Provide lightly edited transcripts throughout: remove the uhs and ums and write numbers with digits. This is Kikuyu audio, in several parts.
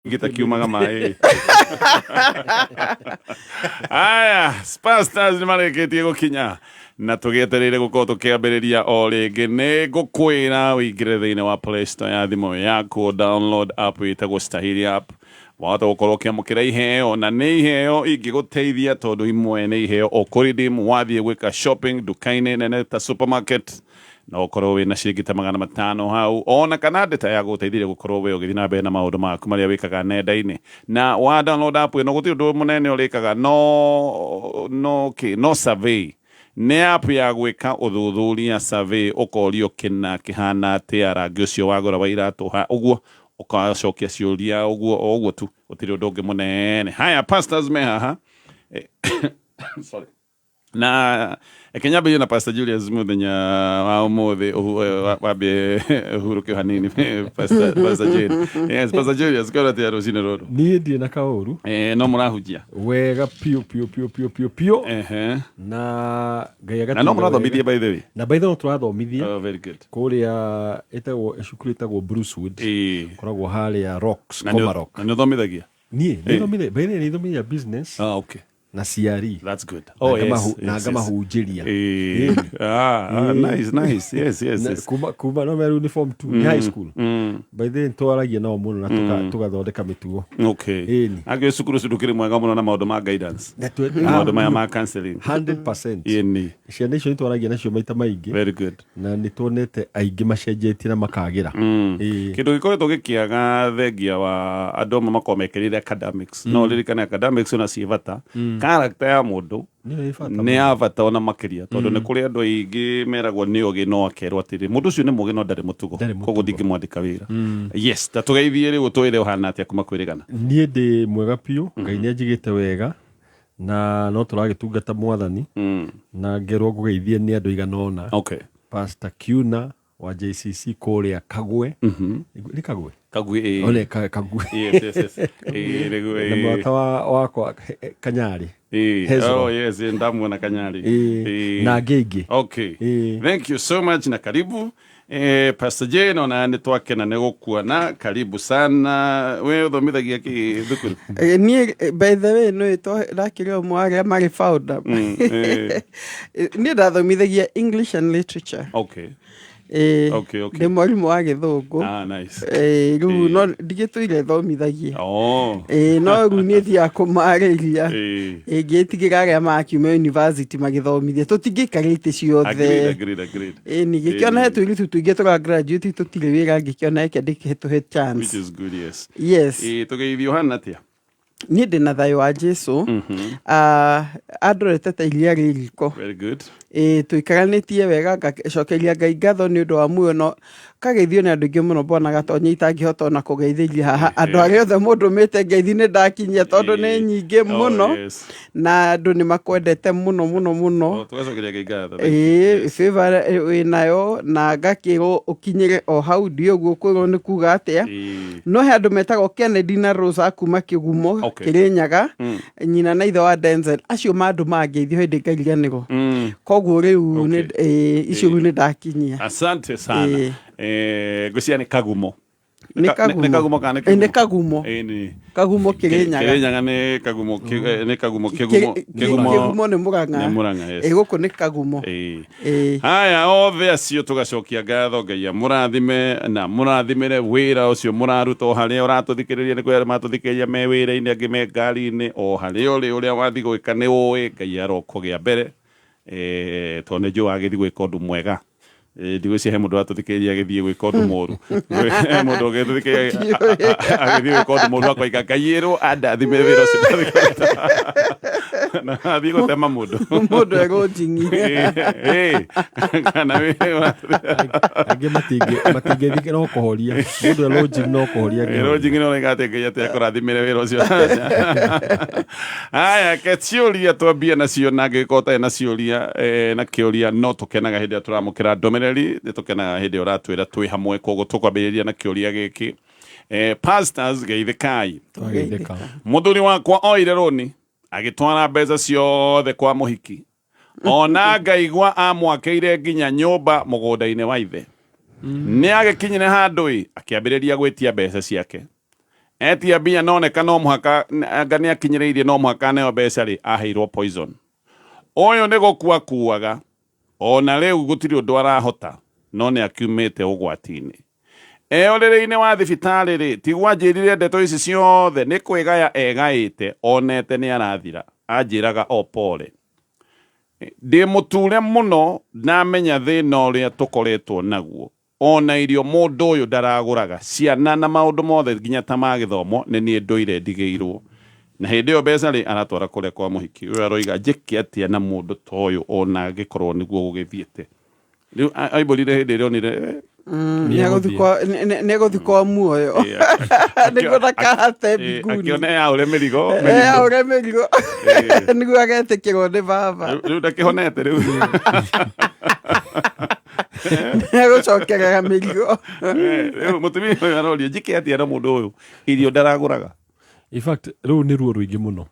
Gĩta kiumaga maĩ. Aya, Spurs nĩ marĩkĩtie gũkinya na tũgĩetereire gũkorwo tũkĩambĩrĩria o rĩngĩ. Nĩ ngũkwĩra ũingĩre thĩinĩ wa Play Store ya thimũ yaku, download app ĩtagwo Stahili app, wahota gũkorwo ũkĩamũkĩra iheo, na nĩ iheo ingĩgũteithia tondũ imwe nĩ iheo ũkũredeem wathiĩ gwĩka shopping nduka-inĩ nene ta supermarket. No ũkorwo wĩna ciringi ta 500 hau, ona kana ndeta ya gũgũteithĩrĩria gũkorwo we ũgĩthiĩ na mbere na maũndũ maku marĩa wĩkaga nenda-inĩ. Na wa download app ĩno gũtirĩ ũndũ mũnene ũrĩkaga, no kĩ no survey. Nĩ app ya gwĩka ũthuthuria, survey, ũkorio kĩna kĩhana atĩa, rangi ũcio wagũra wa iratũ ũguo, ũgacokia ciũria ũguo o ũguo tu, gũtirĩ ũndũ ũngĩ mũnene. Haya, pastors me haha. Sorry. Na reke nyambĩrĩrie na Pastor Julius mũthenya wa ũmũthĩ, wambie ũhurũke hanini. Pastor Jane. Yes, Pastor Julius, kwĩra atĩa rũcinĩ rũrũ? Niĩ ndirĩ na kaũru. No mũrahunjia? Wega piũ piũ piũ piũ piũ piũ. Na Ngai Na no mũrathomithia, by the way? Na by the way, no tũrathomithia. Oh, very good. Kũrĩa ĩtagwo cukuru ĩtagwo Brucewood. Koragwo harĩa Rocks. Komarok. Na nĩ ũthomithagia? Niĩ nĩ by the way, nĩ thomithia business. Ah, okay. Na ciari. That's good. Na na ngamahunjĩria. Ah, ah, nice, nice. Yes. Kuma no meru ni form 2, ni high school. By the way, twaragia nao mũno na tũgathondeka mĩtugo. Okay. Angĩ cukuru ũcio ndũkĩrĩ mwega mũno na maũndũ ma guidance. Na maũndũ maya ma counseling. 100%. Ĩni. Ciana icio nĩ twaragia nacio maita maingĩ. Very good. Na nĩ tuonete aingĩ macenjetie na makagĩra. Kĩndũ gĩkoretwo gĩkĩaga, thengia wa andũ amwe makorwo mekĩrĩire academics, no ririkane academics ona ciĩ bata, character ya mũndũ Nĩyo ĩ bata. Nĩ ya bata ona makĩria, tondũ nĩ kũrĩ andũ aingĩ meragwo nĩ ogĩ, no akerwo atĩrĩ, mũndũ ũcio nĩ mũgĩ no ndarĩ mũtugo. Ndarĩ mũtugo. Koguo ndingĩmwandĩka wĩra. Yes, ta tũgeithie rĩu, ũtwĩre ũhana atĩa kuma kwĩrĩgana. Niĩ ndĩ mwega biũ, Ngai nĩ anjigĩte wega na no tũragĩtungata Mwathani. Na ngerwo ngũgeithie nĩ andũ igana ũna. Pastor Kiuna wa JCC kũrĩa Kagwe. Nĩ Kagwe? Kagwe, ĩĩ. One, Kagwe. Yes. Ĩĩ, nĩguo, Na ĩĩ. mũrata wakwa Kanyarĩ. Hezro. Oh, yes, ndamuona Kanyarĩ. Na angĩ aingĩ. Okay. Thank you so much na karibu. Pastor Jane, ona nĩ twakena nĩ gũkuona, karibu sana. We ũthomithagia kĩ thukuru? Niĩ by the way nĩ ndakĩrĩ ũmwe wa arĩa marĩ founder. Niĩ ndathomithagia English and literature. Ndĩ mwarimũ wa Gĩthũngũ. Ah, nice. Rĩu no ndigĩtũire thomithagia. No rĩu niĩ thiaga kũmarĩria. Ngĩtigĩra arĩa makiuma university magĩthomithia, tũtingĩikara itĩ ciothe. Agreed, agreed. Ĩni ngĩkĩona he tũirĩtu tũingĩ tũra graduate tũtirĩ wĩra, ngĩkĩona reke ndĩkĩtũhe Which chance. is good, yes. Yes. Tũgeithio, hana atĩa? Niĩ ndĩ na thayũ wa Jesu. Ah, andorete ta iria rĩ riko. Very good. Ĩĩ, tũikaranĩtie wega, ngacokeria Ngai ngatho nĩ ũndũ wa muoyo. No kageithio nĩ andũ aingĩ mũno, mbona Gatonye itangĩhota ona kũgeithĩria haha. Andũ arĩa othe mũndũmĩte ngeithi nĩ ndakinyia, tondũ nĩ nyingĩ mũno. Na andũ nĩ makwendete mũno mũno mũno. Oh, tũgacokeria Ngai ngatho. Ĩĩ, favor wĩ nayo na ngakĩrwo ũkinyĩre o hau, ndiũĩ ũguo kwĩrwo nĩ kuga atĩa. No he andũ metagwo Kennedy na Rose a kuma Kĩgumo, Kĩrĩnyaga, nyina na ithe wa Denzel, acio mandũ mangeithio hĩndĩ ngariganĩrwo. Koguo rĩu icio rĩu nĩ ndakinyia. Asante sana. Ngwĩciria nĩ Kagumo. Nĩ Kagumo. Nĩ Kagumo kana nĩ Ĩ, nĩ Kĩgumo? Kagumo. Ĩ, nĩ Kagumo, Kĩrĩnyaga. Kĩrĩnyaga nĩ Kagumo, nĩ Kagumo, Kĩgumo. Kĩgumo. Kĩgumo nĩ Mũrang'a. Nĩ Mũrang'a, yes. Ĩ, gũkũ nĩ Kagumo. Haya, othe acio tũgacokia ngatho, Ngai amũrathime na mũrathimĩre wĩra ũcio mũraruta o harĩa ũratũthikĩrĩria. Nĩ kũrĩ arĩa maratũthikĩrĩria me wĩra-inĩ, angĩ me ngari-inĩ, o harĩa ũrĩ, ũrĩa wathiĩ gwĩka nĩ ũĩ, Ngai arokũgĩa mbere, tondũ nĩ njũĩ wagĩthiĩ gwĩka ũndũ mwega. Ndigwĩciria he mũndũ ũratũthikĩrĩria agĩthiĩ gwĩka ũndũ mũru. He mũndũ ũgĩtũthikĩrĩria agĩthiĩ gwĩka ũndũ mũru akoiga, "Ngai ĩrwo andathime wĩra ũcio ndathiĩ kũruta," na athiĩ gũtema mũndũ. Mũndũ erwo njing'i. Kana Angĩ matingĩthiĩ no kũhoria mũndũ e lodging, no kũhoria angĩhoria. Lodging no rĩga atĩ Ngai atĩ akũrathimĩre wĩra ũcio. Haya, ke ciũria twambie nacio, na angĩgĩkorwo ũtarĩ na ciũria, na kĩũria, no tũkenaga hĩndĩ ĩrĩa tũramũkĩra ndũmĩrĩri, nĩ tũkenaga hĩndĩ ĩrĩa ũratwĩra twĩ hamwe. Koguo tũkwambĩrĩria na kĩũria gĩkĩ. Pastors, geithĩkai. Twageithĩka. Mũthuri wakwa oire rũni agĩtwara mbeca ciothe kwa mũhiki, ona ngaigua amwakĩire nginya nyũmba mũgũnda-inĩ wa ithe. Nĩ agĩkinyire handũ ĩ akĩambĩrĩria gwĩtia mbeca ciake. Etia mbia noneka no mũhaka anga nĩ akinyĩrĩirie no mũhaka aneo mbeca rĩ, aheirwo poison. Ũyũ nĩ gũkua akuaga ona rĩu gũtirĩ ũndũ arahota no nĩ akiumĩte ũgwati-inĩ. E ũrĩrĩ-inĩ wa thibitarĩ rĩ, tiguo anjĩrire ndeto ici ciothe nĩ kwĩgaya egaĩte onete nĩ arathira. Anjĩraga o pole. Ndĩ mũture mũno ndamenya thĩna ũrĩa tũkoretwo naguo. Ona irio mũndũ ũyũ ndaragũraga, ciana na maũndũ mothe nginya ta ma gĩthomo nĩ niĩ ndũire ndigĩirwo. Na hĩndĩ ĩyo mbeca rĩ, aratwara kũrĩa kwa mũhiki. Ũyũ aroiga njĩke atĩa na mũndũ ta ũyũ ona angĩkorwo nĩguo gũgĩthiĩte. Rĩu aimbũrire hĩndĩ ĩrĩa onire Nĩ egũthiĩ kwa muoyo nĩguo ndakahate mbinguni. Akĩona yaũre mĩrigo. Yaũre mĩrigo nĩguo agetĩkĩrwo nĩ baba. Rĩu ndakĩhonete rĩu. Nĩ egũcokerera mĩrigo. Rĩu mũtumia ũyũ aroria njĩke atĩa na mũndũ ũyũ irio ndaragũraga. In fact, rĩu nĩ ruo rũingĩ mũno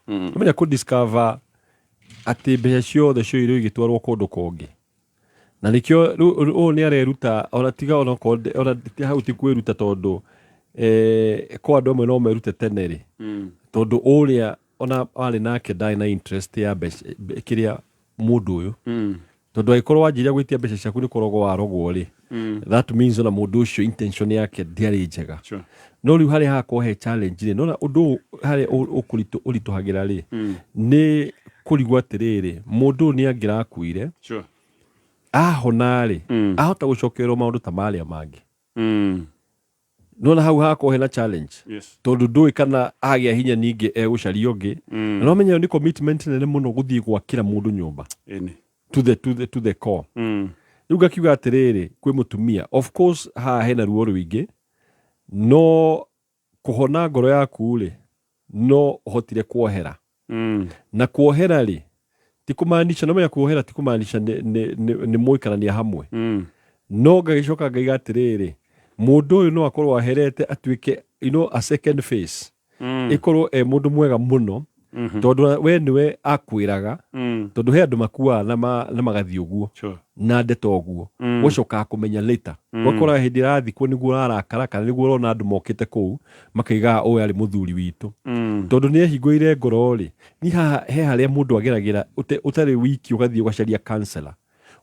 ũmenya kũ discover atĩ mbeca ciothe cioirwo igĩtwarwo kũndũ kũngĩ, na nĩkĩo rĩu ũyũ nĩ areruta ona tiga onakorwo ona hau ti kwĩruta, tondũ kwa andũ amwe no merute tene rĩ, tondũ ũrĩa ona arĩ nake ndarĩ na interest ya mbeca kĩrĩa mũndũ ũyũ, tondũ angĩkorwo wanjĩria gwĩtia mbeca ciaku nĩ kũrogwo warogwo rĩ, that means ona mũndũ ũcio intention yake ndĩarĩ njega. No rĩu harĩa hakorwo he challenge rĩ, nona ũndũ ũyũ harĩa ũritũhagĩra rĩ, nĩ kũrigwo atĩrĩrĩ, mũndũ ũyũ nĩ angĩrakuire ahona rĩ, ahota gũcokerwo maũndũ ta marĩa mangĩ. Nona hau hakorwo hena challenge, tondũ ndũĩ kana agĩa hinya ningĩ egũcaria ũngĩ. Na no menye ĩyo nĩ commitment nene mũno gũthiĩ gwakĩra mũndũ nyũmba to the core. Rĩu ngakiuga atĩrĩrĩ kwĩ mũtumia, of course haha hena ruo rũingĩ, no kũhona ngoro yaku rĩ, no ũhotire kuohera. Na kuohera rĩ, ti kũmaanisha, no menya kuohera ti kũmaanisha nĩ mũikarania hamwe. No ngagĩcoka ngaiga atĩrĩrĩ, mũndũ ũyũ no akorwo aherete atuĩke a second phase, ĩkorwo e mũndũ mwega mũno, tondũ we nĩwe akwĩraga, tondũ he andũ makuaga na magathiĩ ũguo na ndeto ũguo, ũgacokaga kũmenya later. Ũgakora hĩndĩ ĩrathikwo nĩguo ũrarakara, kana nĩguo ũrona andũ mokĩte kũu makaigaga ũyũ arĩ mũthuri witũ, tondũ nĩ ehingũrire ngoro rĩ. Ni haha he harĩa mũndũ ageragĩra ũtarĩ wiki, ũgathiĩ ũgacaria counselor,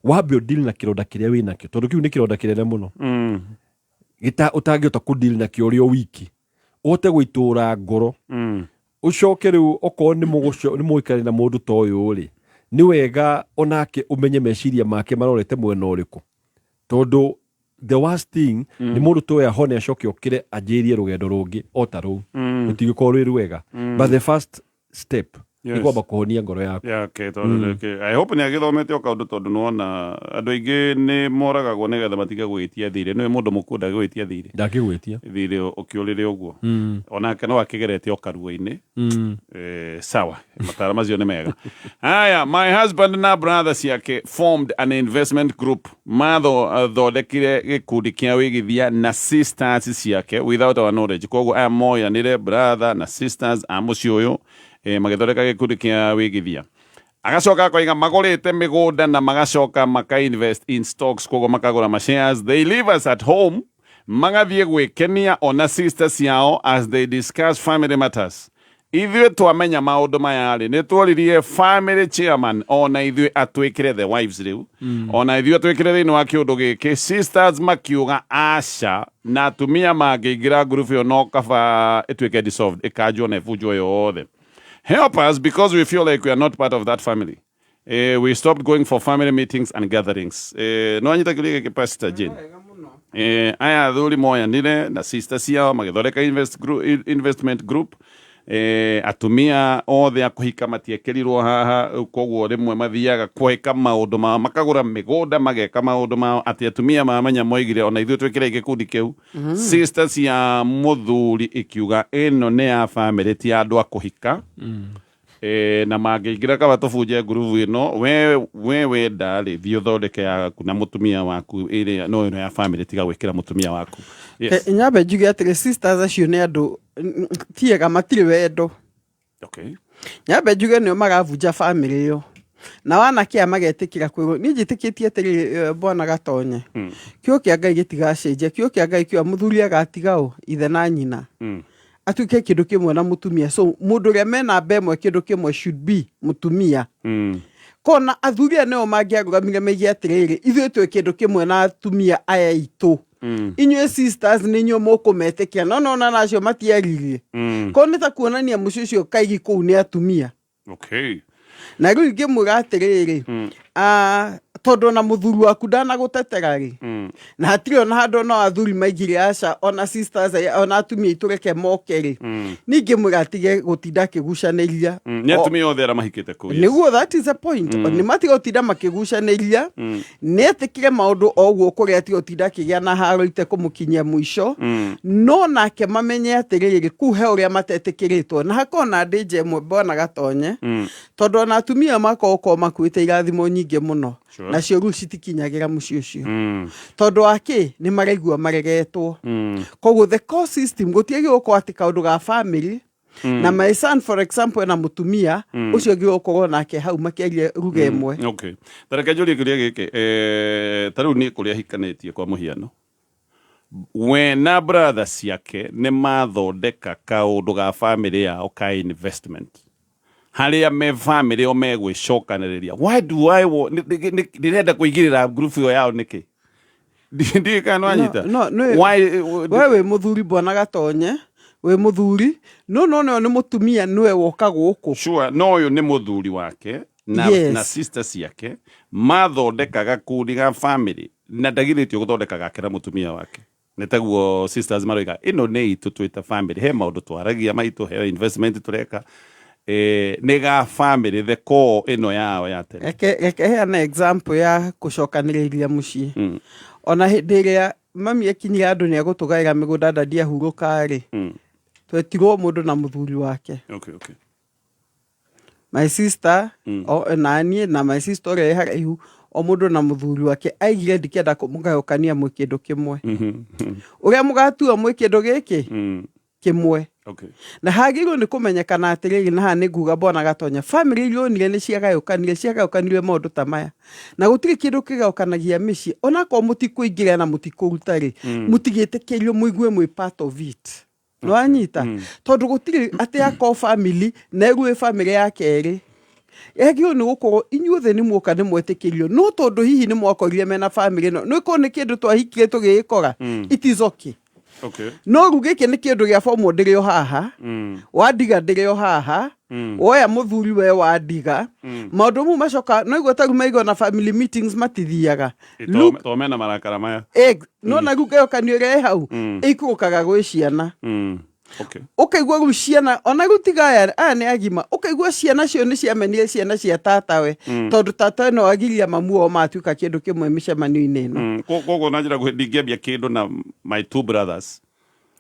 wambe ũdeal na kĩronda kĩrĩa wĩ nakĩo, tondũ kĩu nĩ kĩronda kĩnene mũno gĩta ũtangĩhota kũdeal nakĩo ũrĩ o wiki, ũhote gũitũra ngoro. Ũcoke rĩu okorwo nĩ mũgũikarania na mũndũ ta ũyũ rĩ, nĩ wega onake ũmenye meciria make marorete mwena ũrĩkũ, tondũ the worst thing nĩ mũndũ ta ũyũ ahone acoke okĩre anjĩrie rũgendo rũngĩ o ta rũu. Rũtingĩkorwo rwĩ rwega, but the first step nĩ kwamba kũhonia ngoro yaku. Yeah, okay, tondũ okay. I hope nĩ agĩthomete o kaũndũ, tondũ nĩwona andũ aingĩ nĩ moragagwo nĩgetha matige gwĩtia thirĩ. Nĩwe mũndũ mũkuũ ndagĩgwĩtia thirĩ. Ndangĩgwĩtia. Thirĩ ũkĩũrĩre ũguo. Onake no akĩgerete o karuo-inĩ. Sawa, mataro macio nĩ mega. Haya, my husband na brother ciake formed an investment group. Mathondekire gĩkundi kĩa wĩigithia na sisters ciake without our knowledge. Koguo aya moyanire brother na sisters a mũciĩ ũyũ, magĩthondeka gĩkundi kĩa wĩigithia. Agacoka akoiga magũrĩte mĩgũnda na magacoka maka invest in stocks, koguo makagũra ma shares. They leave us at home, magathiĩ gwĩkenia ona sister ciao as they discuss family matters. Ithuĩ twamenya maũndũ maya rĩ, nĩ tworirie family chairman ona ithuĩ atwĩkĩre, the wives rĩu, ona ithuĩ atwĩkĩre thĩinĩ wa kĩũndũ gĩkĩ. Sisters makiuga aca, na atumia mangĩingĩra ngurubu ĩyo no kaba ĩtuĩke dissolved, ĩkanjwo na ĩbunjwo yothe. Help us, because we feel like we are not part of that family. We stopped going for family meetings and gatherings. No anyita kĩũria gĩkĩ, Pastor Jane? Aya athuri moyanire na sister ciao magĩthondeka investment group. Atumia othe a kũhika matiekĩrirwo haha. Rĩu koguo rĩmwe mathiaga kwĩka maũndũ mao, makagũra mĩgũnda, mageka maũndũ mao, atĩ atumia mamenya moigire ona ithuĩ twĩkĩre gĩkundi kĩu. Sister cia mũthuri ikiuga ĩno nĩ ya family, ti ya andũ a kũhika. Na mangĩingĩra kaba tũbunje ngurubu ĩno. We wenda rĩ, thiĩ ũthondeke yaku na mũtumia waku ĩrĩa, no ĩno ya family tiga gwĩkĩra mũtumia waku. Yes. Nyambe njuge atĩrĩ, sisters acio nĩ andũ tiega, matirĩ wendo. Nyambe njuge nĩo marabunja family ĩyo, na wanake aya magetĩkĩra kwĩrwo. Niĩ njĩtĩkĩtie atĩrĩ, bwana Gatonye, kiugo kĩa Ngai gĩtigacenjia. Kiugo kĩa Ngai kiuga mũthuri agatiga ũ ithe na nyina. Atuĩke kĩndũ kĩmwe na mũtumia. So mũndũ ũrĩa mena namba ĩmwe kĩndũ kĩmwe should be mũtumia. Kona athuri aya nĩo mangĩarũgamire maige atĩrĩrĩ, ithuĩ twĩ kĩndũ kĩmwe na atumia aya aitũ. Inyuĩ sisters nĩ inyuĩ mũkũmetĩkia, no nona nacio matiaririe. Ko nĩ ta kuonania mũciĩ ũcio kaigi kũu nĩ atumia. Na rĩu ingĩmwĩra atĩrĩrĩ, tondũ ona mũthuri waku ndanagũtetera rĩ, na hatirĩ ona handũ ona athuri maigire aca, ona sisters aya, ona atumia aitũ reke moke rĩ, ningĩ mwĩra atige gũtinda akĩgucanĩria. Nĩ atumia othe arĩa mahikĩte kũu, yes. Nĩguo, that is the point. Nĩ matiga gũtinda makĩgucanĩria, nĩ etĩkire maũndũ o ũguo kũrĩa, atiga gũtinda akĩgĩa na haro itekũmũkinyia mũico. No nake mamenye atĩrĩrĩ, kũu he ũrĩa matetĩkĩrĩtwo, na hakorwo na ndĩnja ĩmwe, bwana Gatonye, tondũ ona atumia makorwo korwo makuĩte irathimo nyingĩ mũno, nacio rĩu citikinyagĩra mũciĩ ũcio. Tondũ wa kĩ? Nĩ maraigua maregetwo. Koguo the core system gũtiagĩrĩirwo gũkorwo atĩ kaũndũ ga family na my son, for example, ena mũtumia ũcio ũngĩ gũkorwo nake hau makĩaria ruga ĩmwe. Okay, ta reke njũrie kĩũria gĩkĩ. Ta rĩu niĩ kũrĩa hikanĩtie, kwa mũhiano, we na brother ciake nĩ mathondeka kaũndũ ga family yao ka investment harĩa me family o megwĩcokanĩrĩria. Why do I ndĩrenda kũingĩrĩra group ĩyo yao nĩkĩ? Ndiũĩ kana nĩwanyita. No, Why? We wĩ mũthuri, bwana Gatonye, wĩ mũthuri, no nĩ mũtumia nĩwe woka gũkũ. Sure, no ũyũ nĩ mũthuri wake na, na sister ciake mathondeka gakundi ga family, na ndagirĩtio gũthondeka gake na mũtumia wake. Nĩ taguo sisters maroiga ĩno nĩ itũ twĩta family, he maũndũ twaragia maitũ, he investment tũreka, nĩ ga family, the core ĩno yao ya tene. Reke heane example ya gũcokanĩrĩria mũciĩ. Ona hĩndĩ ĩrĩa mami akinyire andũ nĩ egũtũgaĩra mĩgũnda, ndadi ahurũka rĩ, twetirwo mũndũ na mũthuri wake. My sister o, na niĩ na my sister ũrĩa ĩ haraihu, o mũndũ na mũthuri wake. Aigire ndikenda kũmũgayũkania mwĩ kĩndũ kĩmwe, ũrĩa mũgatua mwĩ kĩndũ gĩkĩ kĩmwe. Na hagĩrĩirwo nĩ kũmenyekana atĩrĩrĩ, na haha nĩ nguga, bwana Gatonya, family iria onire nĩ ciagayũkanire, ciagayũkanire maũndũ ta maya, na gũtirĩ kĩndũ kĩgayũkanagia mĩciĩ. Onakorwo mũtikũingĩra na mũtikũruta rĩ, mũtigĩtĩkĩrio mũigue mwĩ part of it. Nĩwanyita? Tondũ gũtirĩ atĩ akorwo family na ĩrũ ĩ family ya kerĩ, yagĩrĩirwo nĩ gũkorwo inyuothe nĩ muoka nĩ mwetĩkĩrio, no tondũ hihi nĩ mwakorire mena family ĩno, nĩ korwo nĩ kĩndũ twahikire tũgĩgĩkora, it is okay. No rĩu gĩkĩ nĩ kĩndũ gĩa bomo, ndĩrĩ o haha, wandiga ndĩrĩ o haha, woya mũthuri we wandiga, maũndũ mau macoka no igua ta rĩu maigua na family meetings matithiaga. Look, To mena marakara maya. No na rĩu ngayũkanio ĩrĩa ĩ hau ĩikũrũkaga gwĩ ciana. Ũkaigua rĩu ciana ona rĩu tiga aya, aya nĩ agima, ũkaigua ciana cio nĩ ciamenire ciana cia tatawe, tondũ tatawe no agiria mamu wao matuĩka kĩndũ kĩmwe mĩcemanio-inĩ ĩno. Koguo na njĩra nguhĩ, ndingĩambia kĩndũ na my two brothers.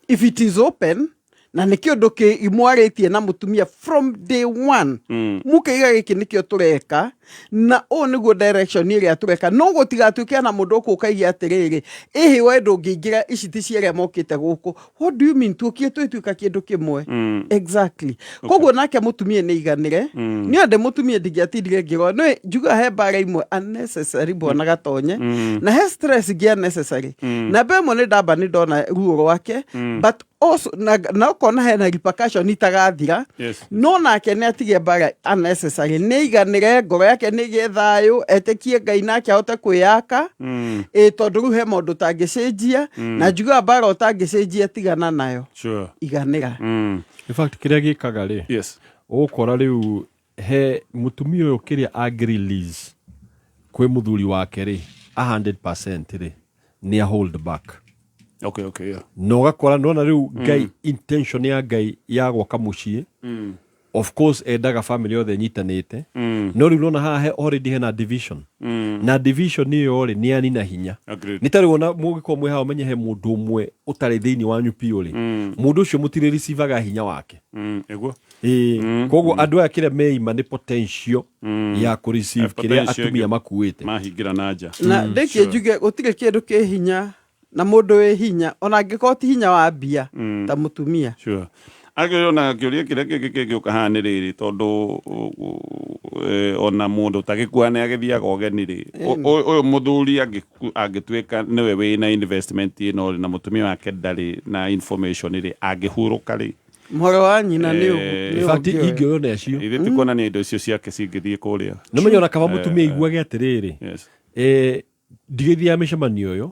If it is open na nĩ kĩũndũ kĩ mwarĩtie na mũtumia from day one, mũkaiga gĩkĩ nĩkĩo tũreka na ũũ nĩguo direction ĩrĩa tũreka, no gũtigatuĩke na mũndũ ũkũkagia atĩrĩrĩ, ĩhĩ we ndũngĩingĩra, ici ti cia arĩa mokĩte gũkũ. What do you mean? Tuokire twĩtuĩka kĩndũ kĩmwe. Exactly. Koguo nake mũtumia nĩ aiganĩre. Niĩ ndĩ mũtumia ndingĩatindire ngĩrora nĩ njuga he mbara imwe unnecessary, bwana Gatonye, na he stress ingĩ unnecessary. Namba ĩmwe nĩ ndamba nĩ ndona ruo rwake, but also na ũkona hena repercussion itagathira. No nake nĩ atige mbara unnecessary, nĩ aiganĩre, ngoro yake nĩ ĩgĩe thayũ, etĩkie Ngai nake ahote kwĩyaka. Ĩ tondũ rĩu he maũndũ ũtangĩcenjia, na njugaga mbara ũtangĩcenjia tigana nayo. Iganĩra. In fact, kĩrĩa gĩkaga rĩ, ũgũkora rĩu he mũtumia ũyũ kĩrĩa angĩ release kwĩ mũthuri wake rĩ, a 100% rĩ, nĩ a hold back. Na ũgakora nona rĩu Ngai, intention ya Ngai ya gwaka mũciĩ, of course endaga family yothe ĩnyitanĩte, no rĩu nona haha already hena division, na division ĩyo rĩ, nĩ yanina hinya. Nĩ ta rĩu ona mũngĩkorwo mwĩ haha, ũmenye he mũndũ ũmwe ũtarĩ thĩinĩ wanyu biũ rĩ, mũndũ ũcio mũtirĩ receivaga hinya wake. Ĩĩ, koguo andũ aya kĩrĩa meima nĩ potential ya kũ receive kĩrĩa potential atumia makuĩte. Mahingĩra na nja. Na ndĩkie njuge gũtirĩ kĩndũ kĩ hinya na mũndũ wĩ hinya, ona angĩkorwo ti hinya wa mbia, ta mũtumia. Sure. Akĩrĩ ona kĩũria kĩrĩa kĩngĩ kĩngĩũka haha nĩ rĩrĩ, tondũ ona mũndũ ũtagĩkua nĩ agĩthiaga ũgeni rĩ, ũyũ mũthuri angĩtuĩka nĩwe wĩna investment ĩno rĩ, na mũtumia wake ndarĩ na information rĩ, angĩhurũka rĩ? Mũhoro wa nyina nĩ In fact, ingĩoywo nĩ acio. Ithe ti kuonania indo icio ciake cingĩthiĩ kũrĩa. Nĩ menya ona kaba mũtumia aiguage atĩrĩrĩ, Yes. Ndigĩthiaga mĩcemanio ĩyo,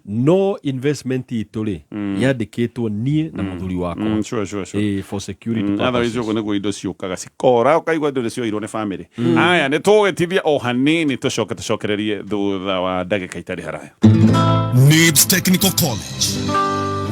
no investment itũ rĩ, yandĩkĩtwo niĩ na mũthuri wakwa. Sure. For security Otherwise purposes. Ũguo nĩguo indo ciũkaga cikora, ũkaigua indo nĩcioirwo nĩ family. Aya, nĩ tũgũgĩtithia o hanini, tũcoke tũcokererie thutha wa ndagĩka itarĩ haraya. Nibs Technical College.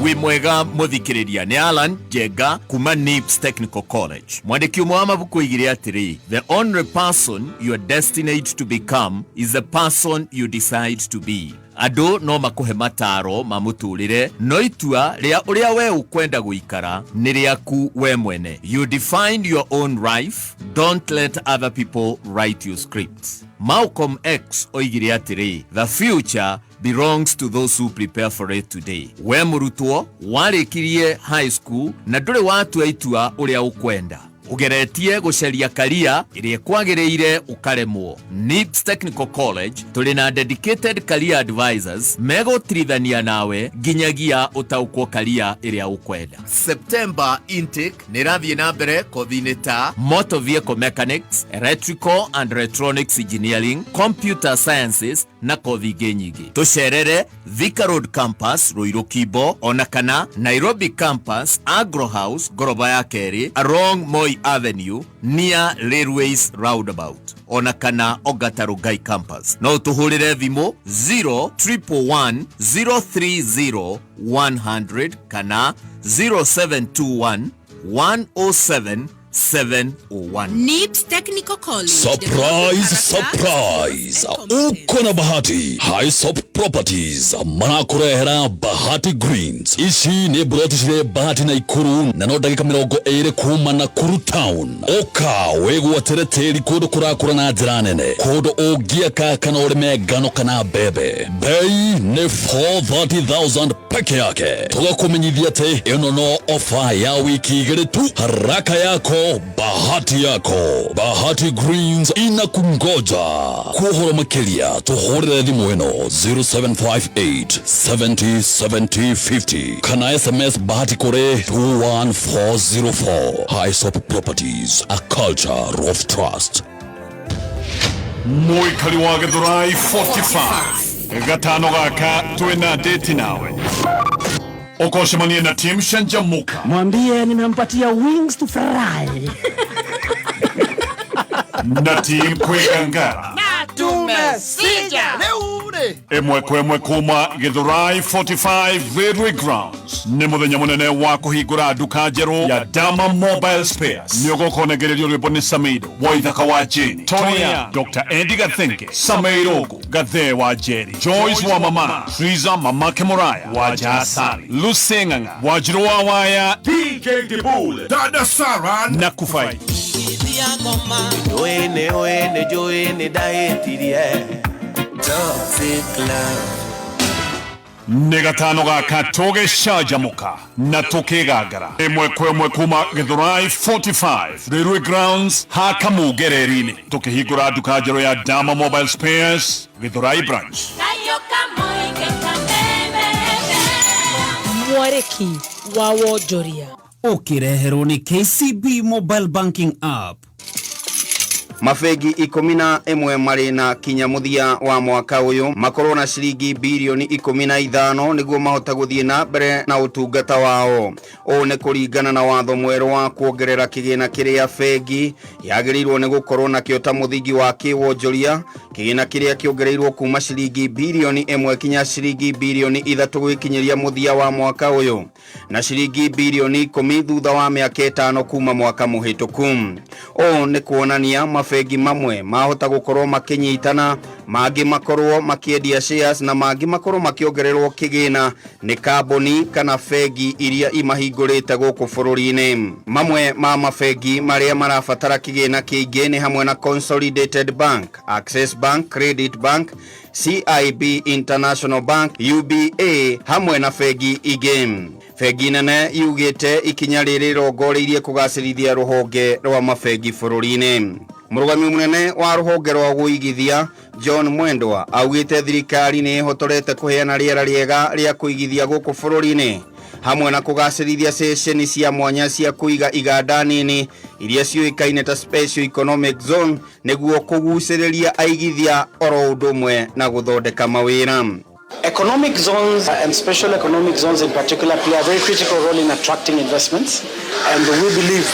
Wĩ mwega mũthikĩrĩria, nĩ Alan Njenga kuma Nibs Technical College. Mwandĩki ũmwe wa mabuku oigire atĩrĩ, "The only person you are destined to become is the person you decide to be." Andũ no makũhe mataro ma mũtũrĩre, no itua rĩa ũrĩa we ũkwenda gũikara nĩ rĩaku we mwene. You define your own life, don't let other people write your scripts. Malcolm X oigire atĩrĩ, "The future belongs to those who prepare for it today." We mũrutwo warĩkirie high school na ndũrĩ watua itua ũrĩa ũkwenda, ũgeretie gũcaria career ĩrĩa ĩkwagĩrĩire ũkaremwo, Nibs Technical College tũrĩ na dedicated career advisors megũtirithania nawe nginyagia ũtaũkwo career ĩrĩa ũkwenda. September intake nĩ ĩrathiĩ na mbere kothi-inĩ ta motor vehicle mechanics, electrical and electronics engineering, computer sciences na kothi ingĩ nyingĩ. Tũcerere Thika Road Campus, Ruiru Kimbo, ona kana Nairobi Campus, Agro House, ngoroba ya kerĩ, along Moi Avenue near Railways Roundabout, ona kana Ongata Rongai Campus. No ũtũhũrĩre thimũ 0111 030 100 kana 0721 107 701. NIBS Technical College. Surprise, surprise! Uko na bahati. Hisop Properties marakurehera Bahati Greens. Ici nĩ broti cirĩ Bahati na Ikuru, na no ndagĩka 20 kuma Nakuru town. Ũka wĩgwatĩre tĩri kũndũ kũrakũra na njĩra nene, kũndũ ũngĩaka kana ũrĩme ngano kana mbembe. Bei nĩ 430,000 peke yake. Tũgakũmenyithia atĩ ĩno no ofa ya wiki 2 tu. Haraka yako, bahati yako. Bahati Greens inakungoja. Kuhoro makĩria tũhũrĩre thimũ ĩno 0758 70 70 50 kana SMS Bahati kũrĩ 21404. Hisop Properties, a culture of trust. Mũikari wa Gĩthũrai 45, gatano gaka twĩna date nawe, ũkocemanie na team Canjamuka. Mwambie nimempatia wings to fly. Na team Kwĩgangara. Tumesija. Ĩmwe kwa ĩmwe kuma Gĩthũrai 45 Railway Grounds, nĩ mũthenya mũnene wa kũhingũra nduka njerũ ya Dama Mobile Spares. Nĩ ũgũkonengererio rwĩmbo nĩ Samido Waithaka wa Jane, Tonia, Dr Eddie Gathenge, Sameirogo Gathe wa Jerry, Joyce wa Mama Triza, Mamake Muraya wa Jasari, Lucy Ng'ang'a, Wajiro wa Waya, DJ Dibul, Dada Sara na Kufai. Joene oene joene daetirie Toxic love. Nĩ gatano gaka tũgĩcanjamũka na tũkĩgangara ĩmwe kwa ĩmwe kuma Gĩthũrai 45 Railway Grounds hakamungereri-inĩ, tũkĩhingũra nduka njerũ ya Dama Mobile Spares Gĩthũrai branch. Mwarĩki wa wonjoria. Ũkĩreherwo nĩ KCB Mobile Banking App. Mabengi 11 marĩ na kinya mũthia wa mwaka ũyũ makorwo na ciringi birioni 15 nĩguo mahote gũthiĩ na mbere na ũtungata wao. Ũũ nĩ kũringana na watho mwerũ wa kuongerera kĩgĩna kĩrĩa bengi yagĩrĩirwo nĩ gũkorwo nakĩo ta mũthingi wa kĩwonjoria, kĩgĩna kĩrĩa kĩongereirwo kuma ciringi birioni 1 kinya ciringi birioni 3 gwĩkinyĩria mũthia wa mwaka ũyũ, na ciringi birioni 10 thutha wa mĩaka 5 kuma mwaka mũhĩtũku. Ũũ nĩ kuonania mabengi mamwe mahota gũkorwo makĩnyitana, mangĩ makorwo makĩendia shares, na mangĩ makorwo makĩongererwo kĩgĩna nĩ kambuni kana bengi iria imahingũrĩte gũkũ bũrũri-inĩ. Mamwe ma mabengi marĩa marabatara kĩgĩna kĩingĩ nĩ hamwe na Consolidated Bank, Access Bank, Credit Bank, CIB International Bank, UBA hamwe na bengi ingĩ. Bengi nene yugĩte ikinya rĩrĩ rĩrongoreirie kũgacĩrithia rũhonge rwa mabengi bũrũri-inĩ. Mũrũgami mũnene wa rũhonge rwa gũigithia John Mwendwa augĩte thirikari nĩ ĩhotorete kũheana rĩera rĩega rĩa kũigithia gũkũ bũrũri-inĩ. Hamwe na kũgacĩrithia ceceni cia mwanya cia kũiga iganda nini iria ciũĩkaine ta Special Economic Zone nĩguo kũgucĩrĩria aigithia oro ũndũ ũmwe na gũthondeka mawĩra. Economic zones and special economic zones in particular play a very critical role in attracting investments, and we believe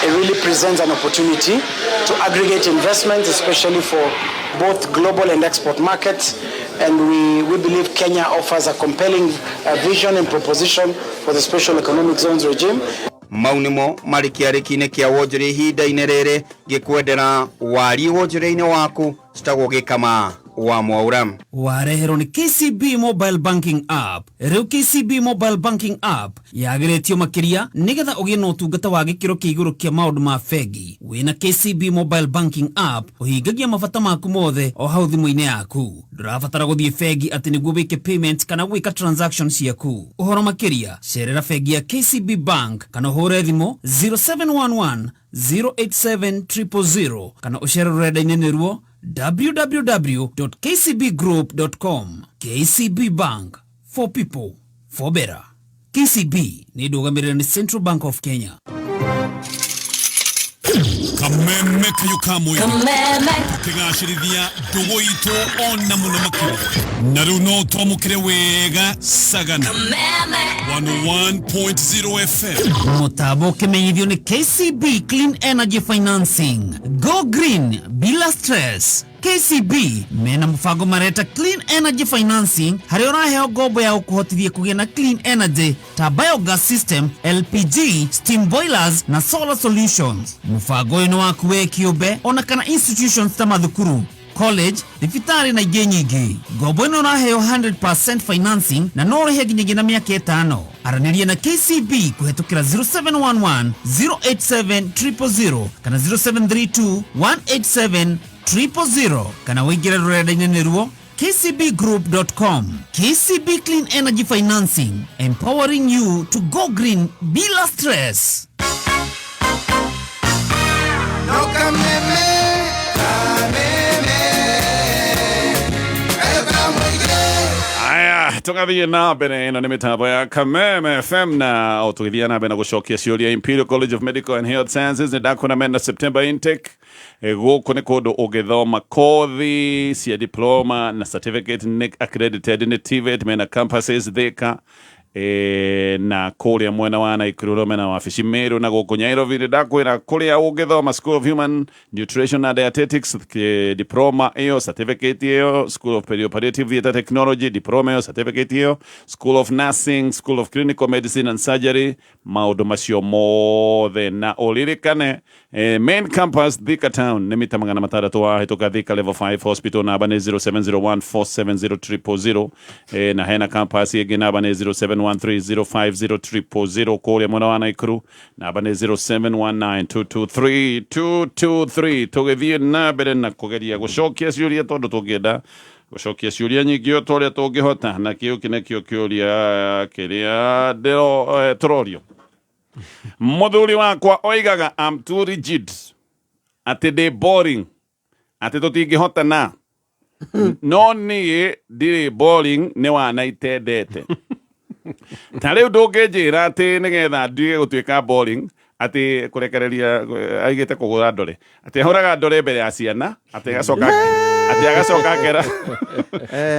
it really presents an opportunity to aggregate investments, especially for both global and export markets. And we believe Kenya offers a compelling vision and proposition for the special economic zones regime. Mau nĩmo marĩ kĩarĩki-inĩ kĩa wonjoria ihinda-inĩ rĩrĩ ngĩkwendera wariĩ wonjoria-inĩ waku citagwo Gĩkama wa Mwaura. Wareherwo nĩ KCB Mobile Banking App. Rĩu KCB Mobile Banking App yagĩrĩtio makĩria nĩgetha ũgĩe na ũtungata wa gĩkĩro kĩa igũrũ kĩa maũndũ ma bengi. Wĩna KCB Mobile Banking App ũhingagia mabata maku mothe o hau thimũ-inĩ yaku. Ndũrabatara gũthiĩ bengi atĩ nĩguo wĩke payment kana gwĩka transaction ciaku. Ũhoro makĩria cerera bengi ya KCB Bank kana ũhũre thimũ 0711 087 000 kana ũcere rũrenda-inĩ nĩruo www.kcbgroup.com. KCB Bank, for people, for better. KCB nĩ ndũgamĩrĩre nĩ Central Bank of Kenya. Kameme kayo ka mwĩrĩ kĩgacĩrithia ndũgũ itũ ona mũno makĩria na rĩu no twamũkĩre wega Sagana 101.0 FM. Mũtambo ũkĩmenyithio nĩ KCB Clean Energy Financing. Go green bila stress. KCB mena mũbango mareta Clean Energy Financing harĩa ũraheo ngombo ya gũkũhotithia kũgĩa na clean energy ta biogas system, LPG, steam boilers na solar solutions. Mũbango ũyũ nĩ waku we kĩũmbe ona kana institutions ta mathukuru, college, thibitarĩ na ingĩ nyingĩ. Ngombo ĩno ũraheo 100% financing na no ũrĩhe nginyagia na mĩaka 5. Aranĩria na KCB kũhetũkĩra 0711 087 000 kana 0732 187 000 kana ũingĩre rũrenda-inĩ nĩruo kcbgroup.com. KCB Clean Energy Financing, empowering you to go green bila stress. No kameme, kameme, kayo kamwige. Aya, tũgathiĩ na mbere. Ĩno nĩ mĩtambo ya Kameme FM na o tũgĩthiĩ na mbere na gũcokia ciũria. Imperial College of Medical and Health Sciences nĩ ndakuona mena September intake. Gũkũ nĩ kũndũ ũngĩthoma kothi cia diploma na certificate, nĩ accredited nĩ TVET. Mena campuses Thika na kũrĩa mwena wa Naikuru, mena wabici Meru na gũkũ Nairobi. Nĩ ndakwĩra kũrĩa ũngĩthoma School of Human Nutrition and Dietetics, diploma ĩyo, certificate ĩyo, School of Perioperative Theatre Technology, diploma ĩyo, certificate ĩyo, School of Nursing, School of Clinical Medicine and Surgery, maũndũ macio mothe. Na ũririkane main campus Thika Town nĩ mita 600 wahĩtũka Thika Level 5 Hospital. Namba nĩ 0701 470 000, na hena campus ĩngĩ, namba nĩ 0713 050 kũrĩa mwena wa Naikuru, namba nĩ 0719 223 223. Tũgĩthiĩ na mbere na kũgeria gũcokia ciũria tondũ tũngĩenda gũcokia ciũria nyingĩ o ta ũrĩa tũngĩhota, na kĩu nĩkĩo kĩũria kĩrĩa tũrorio. Mũthuri wakwa oigaga I'm too rigid, atĩ ndĩ boring, atĩ tũtingĩhotana, no niĩ ndirĩ boring, nĩ wana itendete. Ta rĩu ndũngĩnjĩra atĩ nĩgetha ndige gũtuĩka boring atĩ kũrekereria aigĩte kũgũra ndore, atĩ ahũraga ndore mbere ya ciana, atĩ agacoka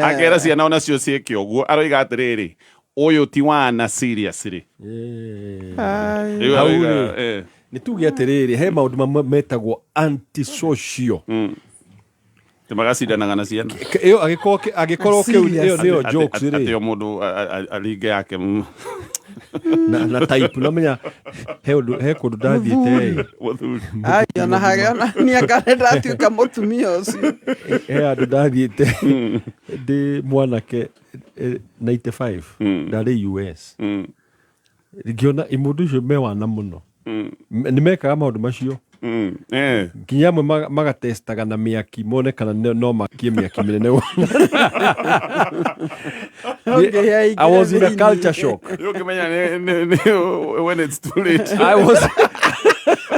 akera ciana onacio ciĩke ũguo. Aroiga atĩrĩrĩ, ũyũ ti wana seriously. Rĩu Hau aroiga, rĩ, nĩ tuge atĩrĩrĩ, he maũndũ mamwe metagwo antisocial. Magacindanaga na ciana. Ĩyo angĩkorwo kĩu ĩyo nĩyo jokes Atĩ rĩ. O mũndũ aringe yake. Na type namenya he ũndũ he kũndũ ndathiĩte ĩ. Mũthuri. Ai, ona harĩa ona niĩ anga ndatuĩka mũtumia ũcio. He handũ ndathiĩte ndĩ mwanake, 95, ndarĩ US, ngĩona imũndũ icio me wana mũno. Nĩ mekaga maũndũ macio nginya amwe magatestaga na mĩaki mone kana no makie mĩaki mĩnene. Ũngĩhĩa I was in a ingĩre culture thĩinĩ. shock. Rĩu ũkĩmenya when it's too late. I was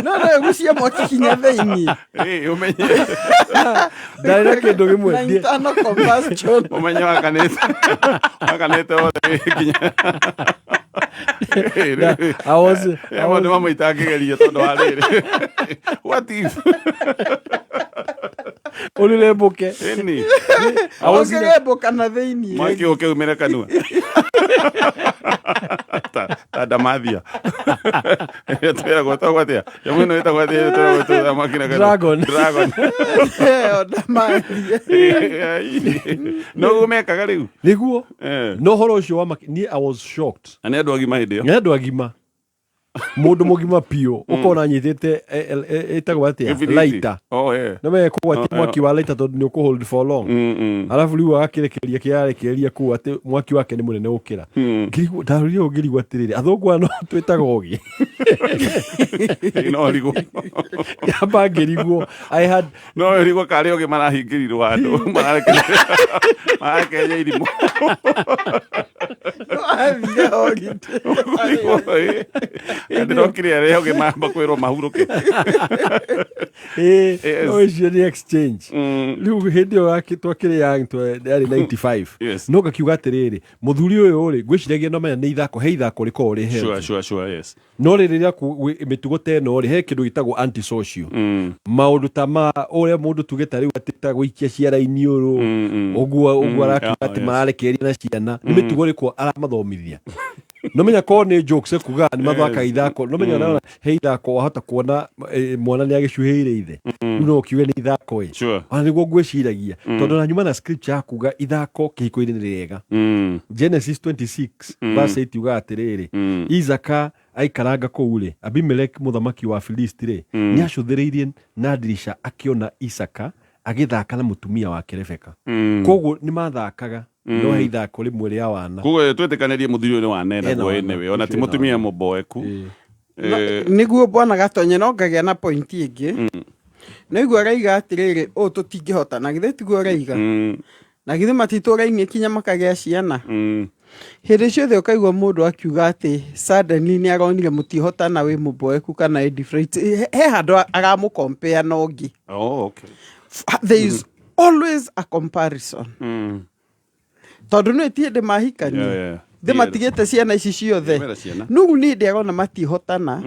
No ĩgucie mwaki kinya thĩinĩ. Ũmenye Ndarĩ na kĩndũ kĩmwe Na internal combustion. Ũmenye wakanĩte othe nginya. Na, I was, I Maũndũ was, mamwe itangĩgeria tondũ wa rĩrĩ. What if? ũrĩrembũke. Ĩni. I was in a- Ũngĩrembũka na thĩiniĩ. Mwaki ũke umĩre kanua. Ta ta ndamathia. Twĩragwo twagwo atĩa? Nyamũ ĩno ĩtagwo atĩa? Twĩragwo twĩragwo mwaki na kanua. Dragon. Dragon. Ĩyo ndamathia. Noguo mekaga rĩu. Nĩguo. Eh. No ũhoro ũcio wa maki, niĩ I was shocked. Na nĩ andũ agima hĩndĩ ĩyo. Nĩ andũ agima. Mũndũ mũgima biũ ũkona anyitĩte ĩtagwo atĩa? Gĩbiriti. Lighter. Oh, eh. No menye kũgwatia Oh, mwaki wa lighter tondũ nĩ ũkũhold for long. Arabu rĩu agakĩrekereria kĩrarekereria kũu atĩ mwaki wake nĩ mũnene gũkĩra. Ngĩrigwo, ndarorire ũguo ngĩrigwo atĩrĩrĩ, athũngũ aya no twĩtaga ũgĩ. No ũrigwo. Ngĩamba ngĩrigwo. I had No ũrigwo karĩ ũgĩ marahingĩrirwo handũ. Mararekereria irimũ. Athire holiday. Ũrigwo, ĩ. Ndĩrokire arĩa ũgĩ mamba kwĩrwo mahurũke. Ĩĩ, Yes. no icio nĩ exchange. Rĩu hĩndĩ ĩyo twakĩrĩ young yarĩ 95. Yes. No ngakiuga atĩrĩrĩ, mũthuri ũyũ rĩ, ngwĩciragia no menya nĩ ithako, he ithako rĩkoragwo rĩ Sure, healthy. sure, sure, yes. No rĩrĩ rĩa mĩtugo ta ĩno rĩ, he kĩndũ gĩtagwo antisocial. Maũndũ ta ma ũrĩa mũndũ tuge ta rĩu atĩ ta gũikia ciara iniũrũ, ũguo ũguo arakiuga atĩ mararekereria na ciana, nĩ mĩtugo ĩrĩkũ aramathomithia? No menya korwo nĩ jokes ekugaga nĩ mathakaga ithako, no menya ona he ithako wahota kuona mwana nĩ agĩcuhĩire ithe, rĩu no ũkiuge nĩ ithako ĩ. Sure. Ona nĩguo ngwĩciragia, tondũ na nyuma na scripture ya kuga ithako kĩhiko-inĩ nĩ rĩega. Genesis 26 verse 8 yugaga atĩrĩrĩ, Isaka aikaranga kũu rĩ, Abimelek mũthamaki wa Filisti rĩ, nĩ acũthĩrĩirie na ndirica akĩona Isaka agĩthaka na mũtumia wake Rebeka. Koguo nĩ mathakaga, no he ithako rĩmwe rĩa wana. Koguo twĩtĩkanĩrie mũthuri ũyũ nĩ wanena Ena guo wana, anyway, ona ti ũcio ena mũtumia wana. mũboeku. Nĩguo bwana Gatonye no ngagĩa na point ĩngĩ. Nĩguo araiga atĩrĩrĩ, ũũ tũtingĩhota, na githĩ tiguo araiga? Na githĩ matitũrainie kinya makagĩa ciana? Hĩndĩ ciothe ũkaigua mũndũ akiuga atĩ suddenly nĩ aronire mũtihotana wĩ mũboeku kana ĩ different, he handũ aramũcompare na ũngĩ. Oh, okay. There is always a comparison. Tondũ nĩ ti hĩndĩ mahikania. Yeah, yeah. Thĩ matigĩte ciana ici ciothe. Mera ciana. Nũgu nĩ hĩndĩ arona matihotana.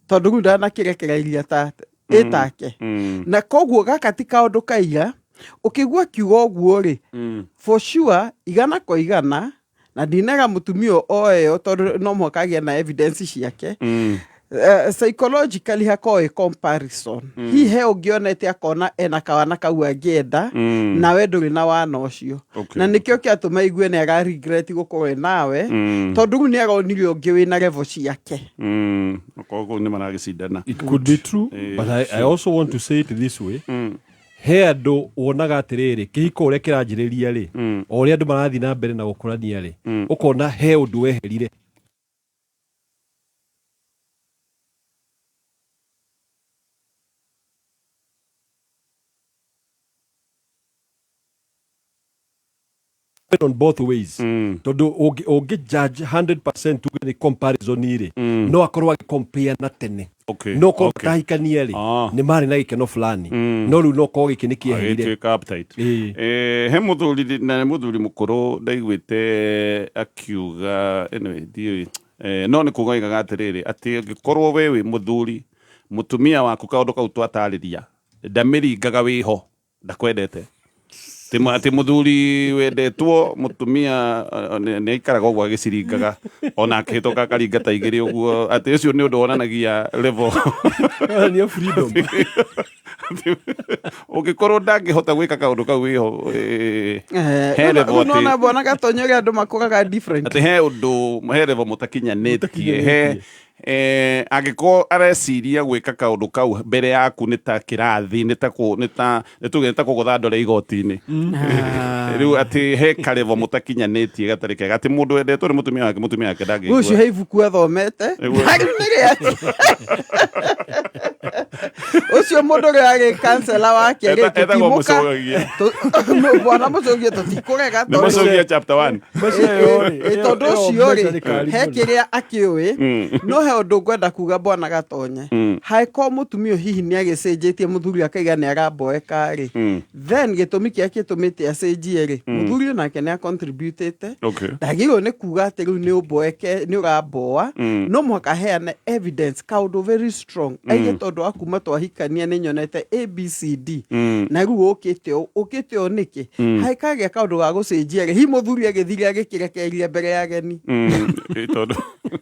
Tondũ rĩu ndanakĩrekereiria ta ĩtake. Na koguo gaka ti kaũndũ kaira, ũkĩigua akiuga ũguo rĩ, for sure igana kwa igana, na ndinega mũtumia oeo tondũ no mũhaka agĩe na evidence ciake. Psychologically hakoragwo ĩ comparison. Hihi he ũngĩonete akona ena kawana kau angĩenda, nawe ndũrĩ na wana ũcio. Okay. Na nĩkĩo kĩatũma aigue nĩ ara regret gũkorwo e nawe, tondũ rĩu nĩ aronire ũngĩ wĩna level ciake. Okorwo kũu nĩ maragĩcindana. It could be true, but I also want to say it this way. He andũ wonaga atĩrĩrĩ, kĩhiko ũrĩa kĩranjĩrĩria rĩ, o ũrĩa andũ marathiĩ na mbere na gũkũrania rĩ, ũkona he ũndũ weherire. On both ways. Tondũ ũngĩ judge 100% tuge nĩ comparison rĩ, no akorwo agĩ compare na tene. Okay. No korwo Okay. matahikania rĩ, nĩ marĩ na gĩkeno fulani. No rĩu no korwo gĩkĩ nĩ kĩeherire. Agĩtuĩka appetite. Ĩĩ. He mũthuri na nĩ mũthuri mũkũrũ ndaiguĩte akiuga, anyway, ndiũĩ. No nĩ kuga oigaga atĩrĩrĩ, atĩ ũngĩkorwo we wĩ mũthuri, mũtumia waku kaũndũ kau twatarĩria, ndamĩringaga wĩho, ndakwendete. Atĩ mũthuri wendetwo mũtumia nĩ aikaraga ũguo agĩciringaga, ona akĩhĩtũka akaringa ta igĩrĩ ũguo, atĩ ũcio nĩ ũndũ wonanagia level. Wonania freedom. Ũngĩkorwo ndangĩhota gwĩka kaũndũ kau wĩho, he level Rĩu nona atĩ bwana Gatonye ũrĩa andũ makũraga different. atĩ he ũndũ, he level mũtakinyanĩtie, he angĩkorwo areciria gwĩka kaũndũ kau mbere yaku nĩ ta kĩrathi, nĩ ta kũ-, nĩ ta, nĩ tuge nĩ ta kũgũtha ndore igoti-inĩ. Rĩu atĩ he karevo mũtakinyanĩtie gatarĩ kega, atĩ mũndũ wendetwo nĩ mũtumia wake, mũtumia wake ndangĩigua. Rĩu ũcio he ibuku athomete. Nĩguo. Rĩu nĩ rĩa- Ũcio mũndũ ũrĩa arĩ kansela wake rĩ, Etagwo tũtimũka Mũcũgagia. Bwana Mũcũgia tũtikũrega. Nĩ Mũcũgia chapter 1. Ĩ, tondũ ũcio rĩ, he kĩrĩa akĩũĩ. No he ũndũ ngwenda kuga, bwana Gatonye. Hangĩkorwo mũtumia ũyũ hihi nĩ agĩcenjetie, mũthuri akaiga nĩ aramboeka rĩ, then gĩtũmi kĩrĩa gĩtũmĩte acenjie rĩ, mũthuri ũyũ nake nĩ acontributĩte. Ndagĩrĩirwo nĩ kuga atĩ rĩu nĩ ũmboeke, nĩ ũramboa. No mũhaka aheane evidence, kaũndũ very strong, aige tondũ wa kuma twahikania nĩ nyonete ABCD, na rĩu ũkĩte ũũ, ũkĩte ũũ nĩkĩ? Hangĩkagĩa kaũndũ ga gũcenjia rĩ, hihi mũthuri agĩthire agĩkĩrekereria mbere ya ageni, Tondũ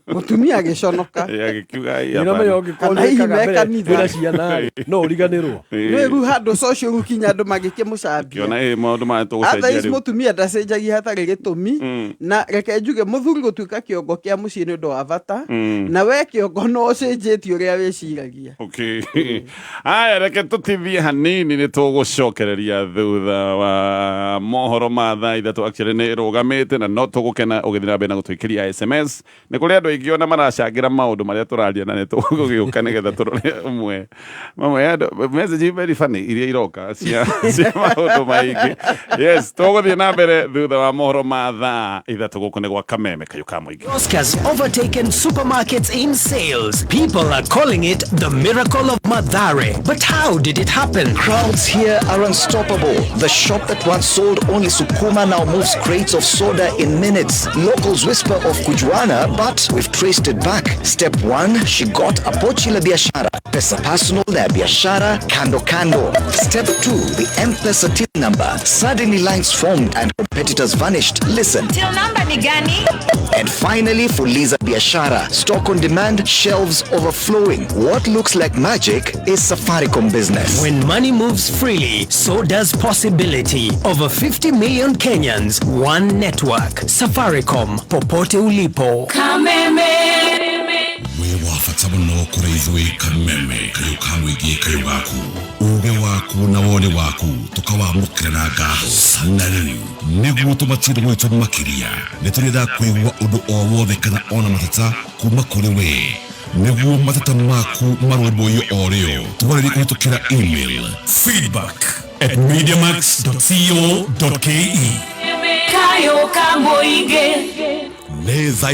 mũtumia agĩconoka. Agĩkiuga, "Ĩ, Nĩũramenya hapana." ũngĩkorwo Kana hihi wĩkaga me mbere kanitha. wĩna ciana rĩ, no ũriganĩrwo. Nĩ rĩu handũ social rĩu kinya andũ magĩkĩmũcambia. Kĩona ĩ maũndũ maya tũgũcenjia Otherwise rĩu. mũtumia ndacenjagia hatarĩ gĩtũmi. Na reke njuge, mũthuri gũtuĩka kĩongo kĩa mũciĩ nĩ ũndũ wa bata, na we kĩongo no ũcenjetie ũrĩa wĩciragia. Okay. Haya, reke tũtithie hanini, nĩ tũgũcokereria thutha wa mohoro ma thaa 3. Actually nĩ ĩrũgamĩte na no tũgũkena ũgĩthiĩ na mbere na gũtũikĩria SMS. Nĩ kũrĩ andũ aingĩ ona maracangĩra maũndũ marĩa tũraria, na nĩ tũgũgĩũka nĩgetha tũrore ũmwe mamwe ya andũ message very funny iria iroka cia maũndũ maingĩ. Yes, tũgũthiĩ na mbere thutha wa mohoro ma thaa 3. Gũkũ nĩ gwa Kameme, kayũ ka mũingĩ. Kiosk has overtaken supermarkets in sales. People are calling it the miracle of Mathare. But how did it happen? Crowds here are unstoppable. The shop that once sold only sukuma now moves crates of soda in minutes. Locals whisper of kujuana, but we've traced it back. Step one, she got a pochi la biashara. Pesa personal na biashara kando kando. Step two, the M-Pesa till number. Suddenly lines formed and competitors vanished. Listen. Till number ni gani? And finally, Fuliza Biashara. Stock on demand, shelves overflowing. What looks like magic is Safaricom business. When money moves freely, so does possibility. Over 50 million Kenyans, one network. Safaricom, popote ulipo. Kameme. Wĩ wa bata mũno kũrĩ ithuĩ Kameme, kayũ ka mũingĩ, kayũ gaku, uge waku na woni waku tũkawamũkĩra na ngatho. Na rĩu nĩguo tũmatire gwitũ makĩria, nĩ tũrenda kũigua ũndũ o wothe kana ona mateta kuma kũrĩ we, nĩguo mateta maku marũmbũiyo o rĩo. Twarĩrie kũhĩtũkĩra email feedback@mediamax.co.ke. Kayo ka mũingĩ. Nĩ thaa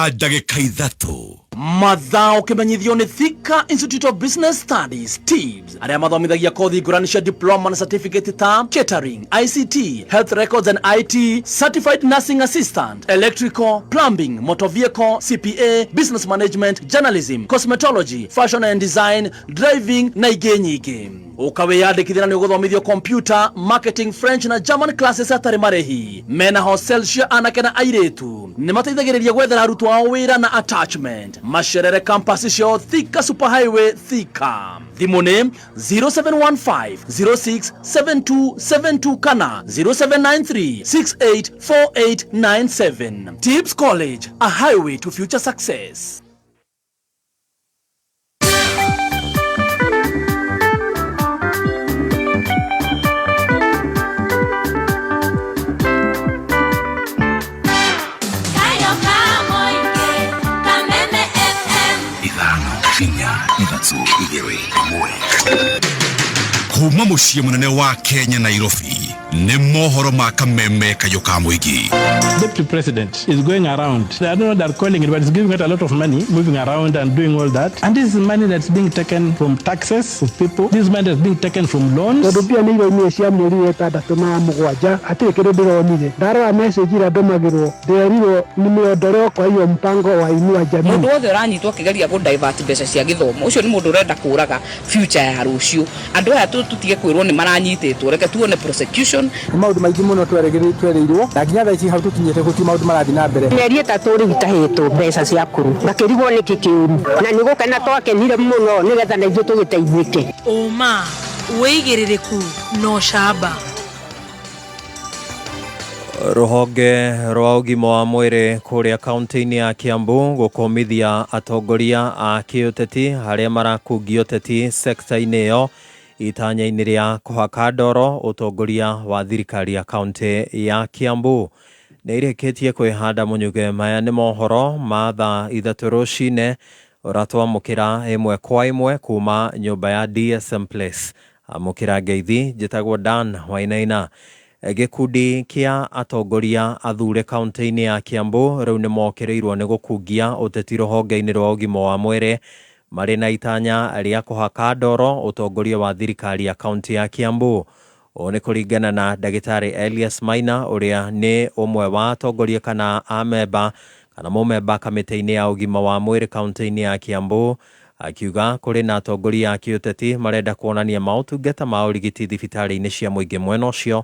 3:03. Mathao kĩmenyithio nĩ Thika Institute of Business Studies, TIBS, arĩa mathomithagia kothi ngũrani cia diploma na certificate ta catering, ICT, health records and IT, certified nursing assistant, electrical, plumbing, motor vehicle, CPA, business management, journalism, cosmetology, fashion and design, driving na ingĩ nyingĩ. Ũkawĩyandĩkithia na nĩ ũgũthomithio computer, marketing, French na German classes hatarĩ marĩhi. Mena hostel cia anake na airĩtu. Nĩ mateithagĩrĩria gwethera arutwo ao wĩra na attachment. Macerere campus ciao Thika Super Highway, Thika. Thimũ nĩ 0715 067272 kana 0793 684897. Tips College, a highway to future success. Kayo ka mũingĩ. Kameme FM. 5 4 3 2 1. Kuma mũciĩ mũnene wa Kenya, Nairobi, nĩ mohoro ma Kameme, kayũ ka mũingĩ. Deputy President is going around. I don't know what they're calling it, but it's giving out a lot of money, moving around and doing all that. And this is money that's being taken from taxes of people. This is money that's being taken from loans. Tondũ mbia nĩ iraumire cia mweri wa ĩtandatũ na wa mũgwanja, hatirĩ kĩndũ ndĩronire. Ndarora message ĩrĩa ndũmagĩrwo, ndĩrerirwo nimeondolewa kwa hiyo mpango wa Inua Jamii. Mũndũ wothe ũranyitwo akĩgeria gũ divert mbeca cia gĩthomo, ũcio nĩ mũndũ ũrenda kũraga future ya rũciũ. Andũ aya tũtige kwĩrwo nĩ maranyitĩtwo, reke tuone prosecution. Nĩ maũndũ maingĩ mũno twerĩirwo na nginya thaa ici hau tũkinyĩte gũtirĩ maũndũ marathiĩ na mbere. Mĩeri 3 rĩu itahĩtwo mbeca cia kũru, ngakĩrigwo nĩkĩ kĩũru, na nĩ gũkena twakenire mũno nĩgetha na ithuĩ tũgĩteithĩke. Ũma, wĩigĩrĩrĩku na ũcamba. Rũhonge rwa ũgima wa mwĩrĩ kũrĩa kaunti-inĩ ya Kiambu gũkũmithia atongoria a kĩũteti arĩa marakungia ũteti sekta-inĩ ĩyo itanya-inĩ rĩa kũhaka ndoro ũtongoria wa thirikari ya kaunti ya Kiambu. Nĩ irĩkĩtie kwĩhanda mũnyuge. Maya nĩ mohoro ma thaa 3 rũcinĩ. Ũratwamũkĩra ĩmwe kwa ĩmwe kuma nyũmba ya DSM Place. Amũkĩra ngeithi, njĩtagwo Dan Wainaina. Gĩkundi kĩa atongoria athure kaunti-inĩ ya Kiambu rĩu nĩ mokĩrĩirwo nĩ gũkungia ũteti rũhonge-inĩ rwa ũgima wa mwĩrĩ marĩ na itanya rĩa kũhaka ndoro ũtongoria wa thirikari ya kaunti ya Kiambu. Ũũ nĩ kũringana na ndagĩtarĩ Elias Maina ũrĩa nĩ ũmwe wa atongoria kana amemba kana mũmemba kamĩtĩ-inĩ ya ũgima wa mwĩrĩ kaunti-inĩ ya Kiambu, akiuga kũrĩ na atongoria a kĩũteti marenda kuonania maũtungata ma ũrigiti thibitarĩ-inĩ cia mũingĩ mwena ũcio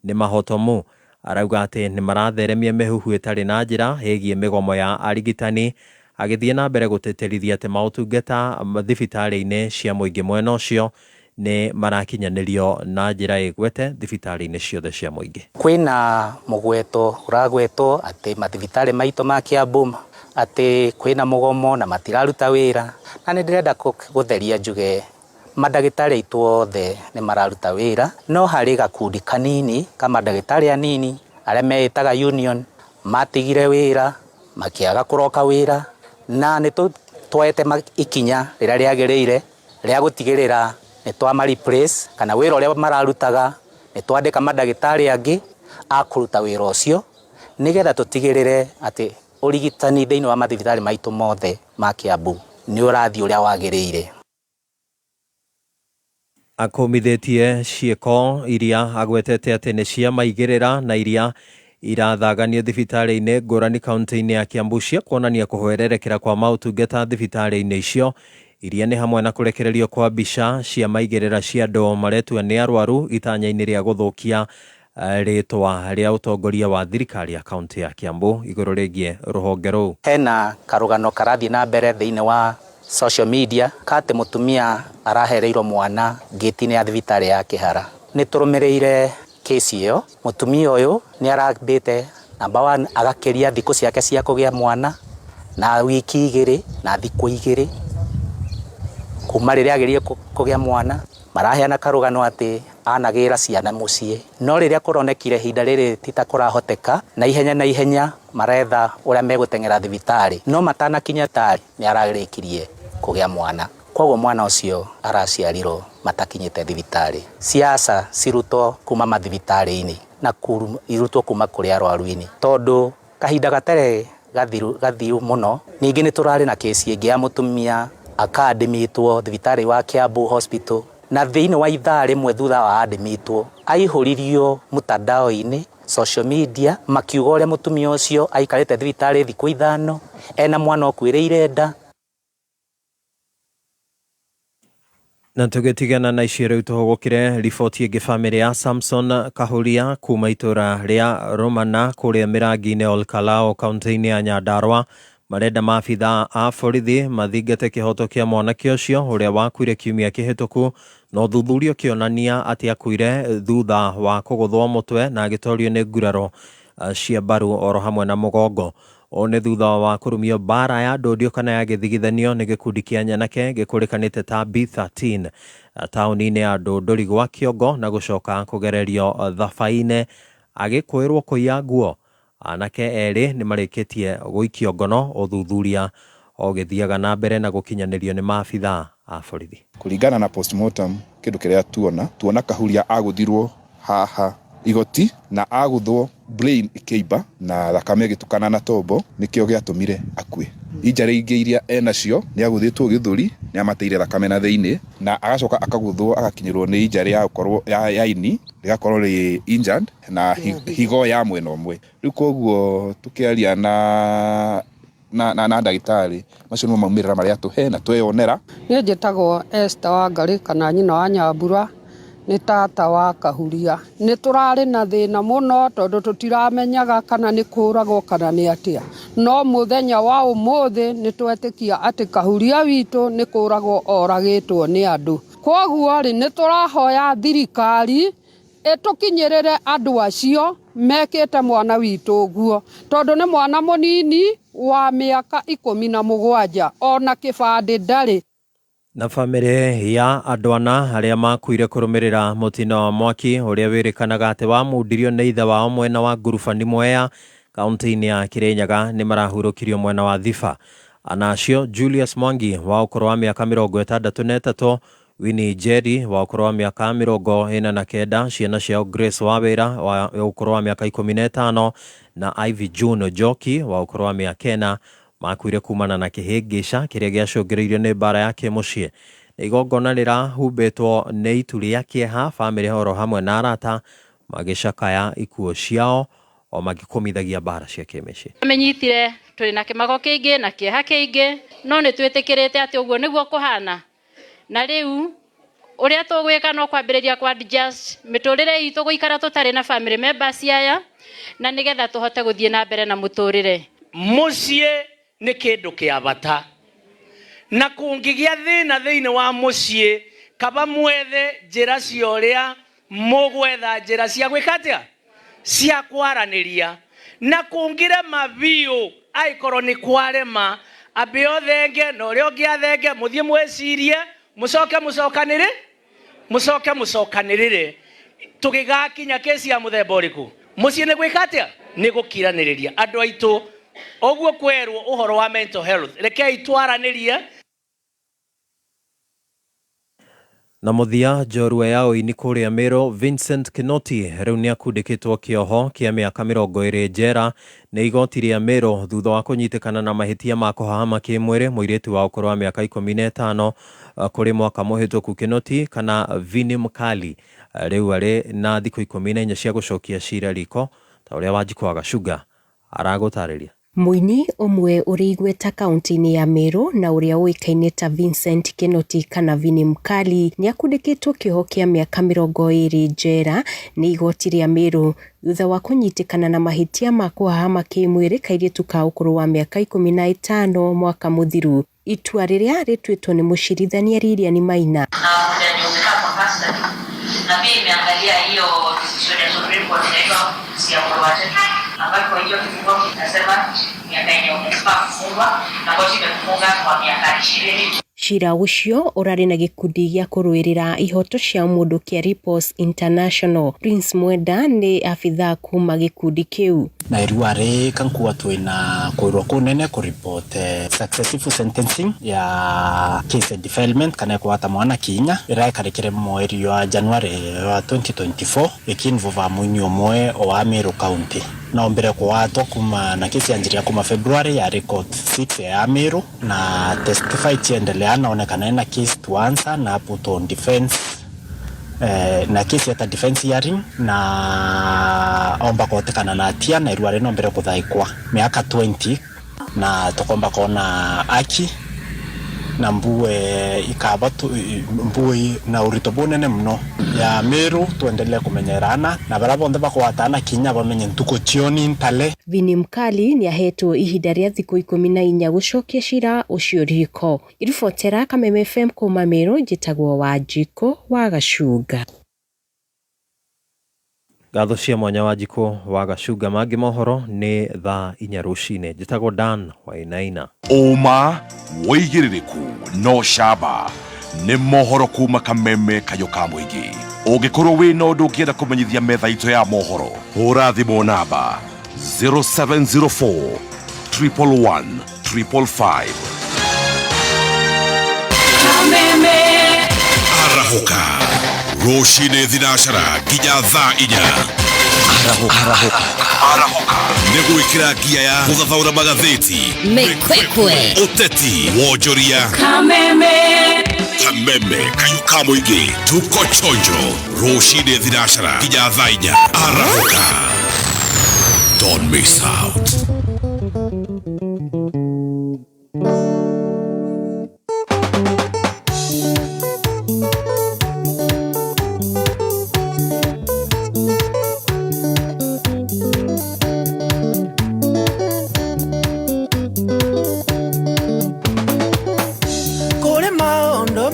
nĩ mahotomu. Arauga atĩ nĩ maratheremia mĩhuhu ĩtarĩ na njĩra ĩgiĩ mĩgomo ya arigitani, agĩthiĩ na mbere gũtĩtĩrithia atĩ maũtungata thibitarĩ-inĩ cia mũingĩ mwena ũcio nĩ marakinyanĩrio na njĩra ĩgwete thibitarĩ-inĩ ciothe cia mũingĩ. Kwĩna mũgweto ũragwetwo atĩ mathibitarĩ maitũ ma Kiambu atĩ kwĩna mũgomo na matiraruta wĩra, na nĩ ndĩrenda gũtheria njuge mandagĩtarĩ aitũ othe nĩ mararuta wĩra, no harĩ gakundi kanini ka mandagĩtarĩ anini arĩa meĩtaga union matigire wĩra makĩaga kũroka wĩra, na nĩ twoete ikinya rĩrĩa rĩagĩrĩire rĩa gũtigĩrĩra nĩ twama replace kana wĩra ũrĩa mararutaga nĩ twandĩka mandagĩtarĩ angĩ a kũruta wĩra ũcio nĩgetha tũtigĩrĩre atĩ ũrigitani thĩinĩ wa mathibitarĩ maitũ mothe ma Kiambu nĩ ũrathiĩ ũrĩa wagĩrĩire. Akũmithĩtie ciĩko iria agwetete atĩ nĩ cia maigĩrĩra na iria irathaganio thibitarĩ-inĩ ngũrani kaunti-inĩ ya Kiambu cia kuonania kũhwererekera kwa maũtungata thibitarĩ-inĩ icio, iria nĩ hamwe na kũrekererio kwa mbica cia maigĩrĩra cia andũ maretua nĩ arwaru itanya-inĩ rĩa gũthũkia rĩtwa rĩa ũtongoria wa thirikari ya kaunti ya Kiambu igũrũ rĩgiĩ rũhonge rũu. Hena karũgano karathiĩ na mbere thĩinĩ wa social media kate mũtumia arahereirwo mwana ngĩti-inĩ ya thibitarĩ ya Kĩhara. Nĩ tũrũmĩrĩire kesi ĩyo, mũtumia ũyũ nĩ arambĩte number 1 agakĩria thikũ ciake cia kũgĩa mwana na wiki igĩrĩ na thikũ igĩrĩ kuma rĩrĩa agĩrĩire kũgĩa mwana. Maraheana karũgano atĩ anagĩra ciana mũciĩ, no rĩrĩa kũronekire ihinda rĩrĩ ti ta kũrahoteka, na ihenya maretha ũrĩa megũteng'era thibitarĩ, no matanakinya tarĩ nĩ ararĩkirie kũgĩa mwana. Koguo mwana ũcio araciarirwo matakinyĩte thibitarĩ. Siasa cirutwo kuma mathibitarĩ-inĩ na irutwo kuma kũrĩ arwaru-inĩ, tondũ kahinda gatarĩ gathiru mũno. Ningĩ nĩ tũrarĩ na kesi ĩngĩ ya mũtumia akadĩmitwo thibitarĩ wa Kiambu Hospital, na thĩinĩ wa ithaa rĩmwe thutha wa adĩmitwo aihũririo mtandao-inĩ social media makiuga ũrĩa mũtumia ũcio aikarĩte thibitarĩ thikũ 5 ena mwana ũkuĩrĩire nda. Na tũgĩtigana na icio rĩu tũhũgũkĩre riboti ĩngĩ. Bamĩrĩ ya Samson Kahuria kuma itũra rĩa Romana kũrĩa Mĩrangi-inĩ Olkalao kaunti-inĩ ya Nyandarua marenda maabitha a borithi mathingate kĩhoto kĩa mwanake ũcio ũrĩa wakuire kiumia kĩhĩtũku, na ũthuthuria ũkĩonania atĩ akuire thutha wa kũgũthwo mũtwe na agĩtorio nĩ nguraro cia mbaru oro hamwe na mũgongo. Ũũ nĩ thutha wa kũrumio mbara ya ndũndio kana ya gĩthigithanio nĩ gĩkundi kĩa nyanake gĩkũrĩkanĩte ta B13 taũni-inĩ ya Ndũndũri gwa Kĩongo na gũcoka kũgererio thabai-inĩ agĩkũĩrwo kũiya nguo. Anake erĩ nĩ marĩkĩtie gũikio ngono, ũthuthuria ũgĩthiaga na mbere na gũkinyanĩrio nĩ maabitha a borithi. Kũringana na postmortem kĩndũ kĩrĩa tuona Kahuria agũthirwo haha igoti na agũthwo brain ikĩimba na thakame ĩgĩtukana na tombo, nĩkĩo gĩatũmire akue. Injury ingĩ iria enacio nĩ agũthĩtwo gĩthũri, nĩ amateire thakame na thĩinĩ, na agacoka akagũthwo agakinyĩrwo nĩ injury ya gũkorwo ya ini rĩgakorwo rĩ injured na higo ya mwena ũmwe. Rĩu koguo tũkĩaria na ndagĩtarĩ macio nĩmo maumĩrĩra marĩa tũhe na tweyonera. Niĩ njĩtagwo Esther Wangari kana nyina wa Nyambura, nĩ tata wa Kahuria. Nĩ tũrarĩ na thĩna mũno tondũ tũtiramenyaga kana nĩ kũragwo kana nĩ atĩa, no mũthenya wa ũmũthĩ nĩ twetĩkia atĩ Kahuria witũ nĩ kũragwo oragĩtwo nĩ andũ. Koguo rĩ, nĩ tũrahoya thirikari ĩtũkinyĩrĩre andũ acio mekĩte mwana witũ ũguo, tondũ nĩ mwana mũnini wa mĩaka 17 ona kĩbandĩ ndarĩ. Na bamĩrĩ ya andũ ana arĩa makuire kũrũmĩrĩra mũtino wa mwaki ũrĩa wĩrĩkanaga atĩ wamundirio nĩ ithe wao mwena wa Ngurubani Mwea kaunti-inĩ ya Kirinyaga nĩ marahurũkirio mwena wa Thiba. Ana acio Julius Mwangi wa ũkũrũ wa mĩaka 63, Winnie Njeri wa ũkũrũ wa mĩaka 49, ciana ciao Grace Wawĩra wa ũkũrũ wa mĩaka 15 na Ivy June Njoki wa ũkũrũ wa mĩaka 4 makuire kumana na kĩhĩngĩca kĩrĩa gĩacũngĩrĩirio nĩ mbara ya kĩmũciĩ. Nĩ igongona rĩrahumbĩtwo nĩ itu rĩa kĩeha, bamĩrĩ oro hamwe na arata magĩcakaya ikuũ ciao o magĩkũmithagia mbara cia kĩmĩciĩ. Amenyitire tũrĩ na kĩmako kĩingĩ na kĩeha kĩingĩ, no nĩ twĩtĩkĩrĩte atĩ ũguo nĩguo kũhana. Na rĩu ũrĩa tũgwĩka no kwambĩrĩria kwa adjust mĩtũrĩre itũ gũikara tũtarĩ na family members aya, na nĩgetha tũhote gũthiĩ na mbere na mũtũrĩre. Mũciĩ nĩ kĩndũ kĩa bata, na kũngĩgĩa thĩna thĩinĩ wa mũciĩ, kaba mwethe njĩra cia ũrĩa mũgwetha njĩra cia gwĩka atĩa, cia kwaranĩria. Na kũngĩrema biũ, angĩkorwo nĩ kwarema, ambe ũthenge na ũrĩa ũngĩ athenge, mũthiĩ mwĩcirie, mũcoke mũcokanĩrĩ, mũcoke mũcokanĩrĩre. Tũgĩgakinya kesi ya mũthemba ũrĩkũ? Mũciĩ nĩ gwĩka atĩa? Nĩ gũkiranĩrĩria. Andũ aitũ, ũguo kwerwo ũhoro wa mental health, rekei twaranĩrie. Na mũthia njorua ya ũini kũrĩa Meru Vincent Kinoti rĩu nĩakundĩkĩtwo kĩoho kĩa mĩaka 20 njera nĩ igoti rĩa Meru thutha wa kũnyitĩkana na mahĩtia ma kũhahama kĩmwĩrĩ mũirĩtu wa ũkũrũ wa mĩaka 15 kũrĩ mwaka mũhĩtũku. Kinoti kana Vini Mkali rĩu arĩ na thikũ 14 cia gũcokia cira riko, ta ũrĩa Wanjikũ wa Gacunga aragũtarĩria. Mũini ũmwe ũrĩ igweta kaunti-inĩ ya Meru na ũrĩa ũĩkaine ta Vincent Kinoti kana Vini Mkali nĩakundĩkĩtwo kĩoho kĩa mĩaka 20 njera nĩ igoti rĩa Meru thutha wa kũnyitĩkana na mahĩtia ma kũhahama kĩmwĩrĩ kairĩtu ka ũkũrũ wa mĩaka 15 mwaka mũthiru. Itua rĩrĩa rĩtuĩtwo nĩ mũcirithania Lilian Maina. Na pia imeangalia hiyo decision ya Supreme Court inaitwa ya ambapo hiyo kifungo kinasema miaka yenye umefaa kufungwa na koti imekufunga kwa miaka 20. Cira ũcio ũrarĩ na gĩkundi gĩa kũrũĩrĩra ihoto cia mũndũ kĩa Ripples International. Prince Mwenda nĩ abithaa kuma gĩkundi kĩu. Na iruarĩ kankuwa twina kwirwo kunene ku report successful sentencing ya case defilement kana kwata mwana kinya iraekarikire mweri wa January wa 2024 ikinvolve muini umwe wa Meru County na mbere kwatwo kuma na kesi yanjiria kuma February ya record 6 ya Meru na testify chiendelea naonekana ina case to answer na put on defense na kesi ya defense hearing na omba kotekana na atia na iruare no mbere kuthaikwa miaka 20 na tukomba kona aki na mbue ikaba mbue na urito bunene muno ya Meru tuendelee kumenyerana na bara bonthe bakwatana kinya bamenye ntuko chioni ntale. Vini Mkali nĩahetwo ihinda rĩa thikũ 14 gũcokia cira ũcio riko. Iribotera Kameme FM kuma Meru, njĩtagwo Wanjikũ wa Gacunga. Ngatho cia mwanya Wanjikũ wa Gacunga. Mangĩ mohoro nĩ thaa 4 rũcinĩ. Njĩtagwo Dan Wainaina. Ũma wĩigĩrĩrĩku no camba nĩ mohoro kuma Kameme Kayũ ka mũingĩ. Ũngĩkorwo wĩna ũndũ ũngĩenda kũmenyithia metha itũ ya mohoro, hũra thimũ namba 0704 111 555. Kameme Arahũka rũcinĩ thinacara nginya thaa 4. Arahũka nĩ gwĩkĩra ngia ya gũthathaũra magathĩti, Mĩkwekwe, ũteti, wonjoria. Kameme Kameme Kayũ ka mũingĩ, tuko chonjo rũcinĩ thinacara nginya thaa 4. Arahũka, don't miss out.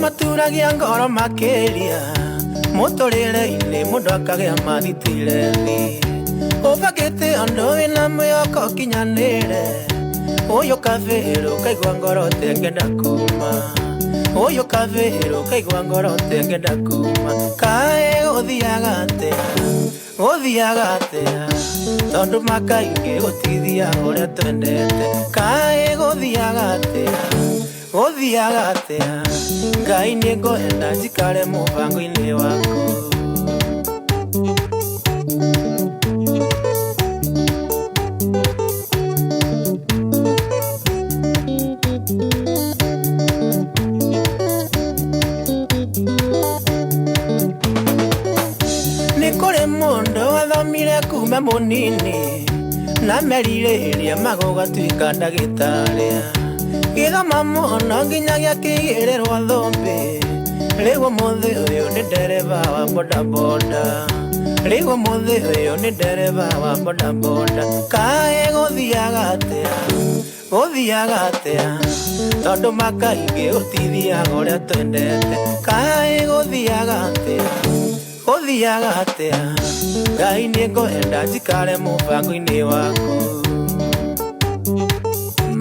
Maturagia ngoro makiria muturire-ini mundu akagĩa mathitirethi ũbangĩte ũndũ wĩna mwĩhoko ũkinyanĩre ũyũ kabĩrũ kaigua ngoro tengenda kuma Ũyũ kavĩrũ kaigua ngoro tengenda kuma. Kaĩ gũthiaga atĩa, gũthiaga atĩa, tondũ makaingĩ gũtithiaga ũrĩa twendete. Kaĩ gũthiaga atĩa, gũthiaga atĩa, Ngai nĩ ngwenda njikare mũbango-inĩ waku. Nĩ kũrĩ mũndũ wathomire kuma mũnini na merirĩria magũgatuĩka ndagĩtarĩ. Gĩthoma mũno nginya gĩakĩigĩrĩrwo thũmbĩ. Rĩu ũmũthĩ ũyũ nĩ ndereba wa bodaboda. Rĩu ũmũthĩ ũyũ nĩ ndereba wa bodaboda. Kaĩ gũthiaga atĩa, gũthiaga atĩa, tondũ makaingĩ gũtithiaga ũrĩa twendete. Kaĩ gũthiaga atĩa, gũthiaga atĩa, Ngai nĩ ngwenda njikare mũbango-inĩ waku.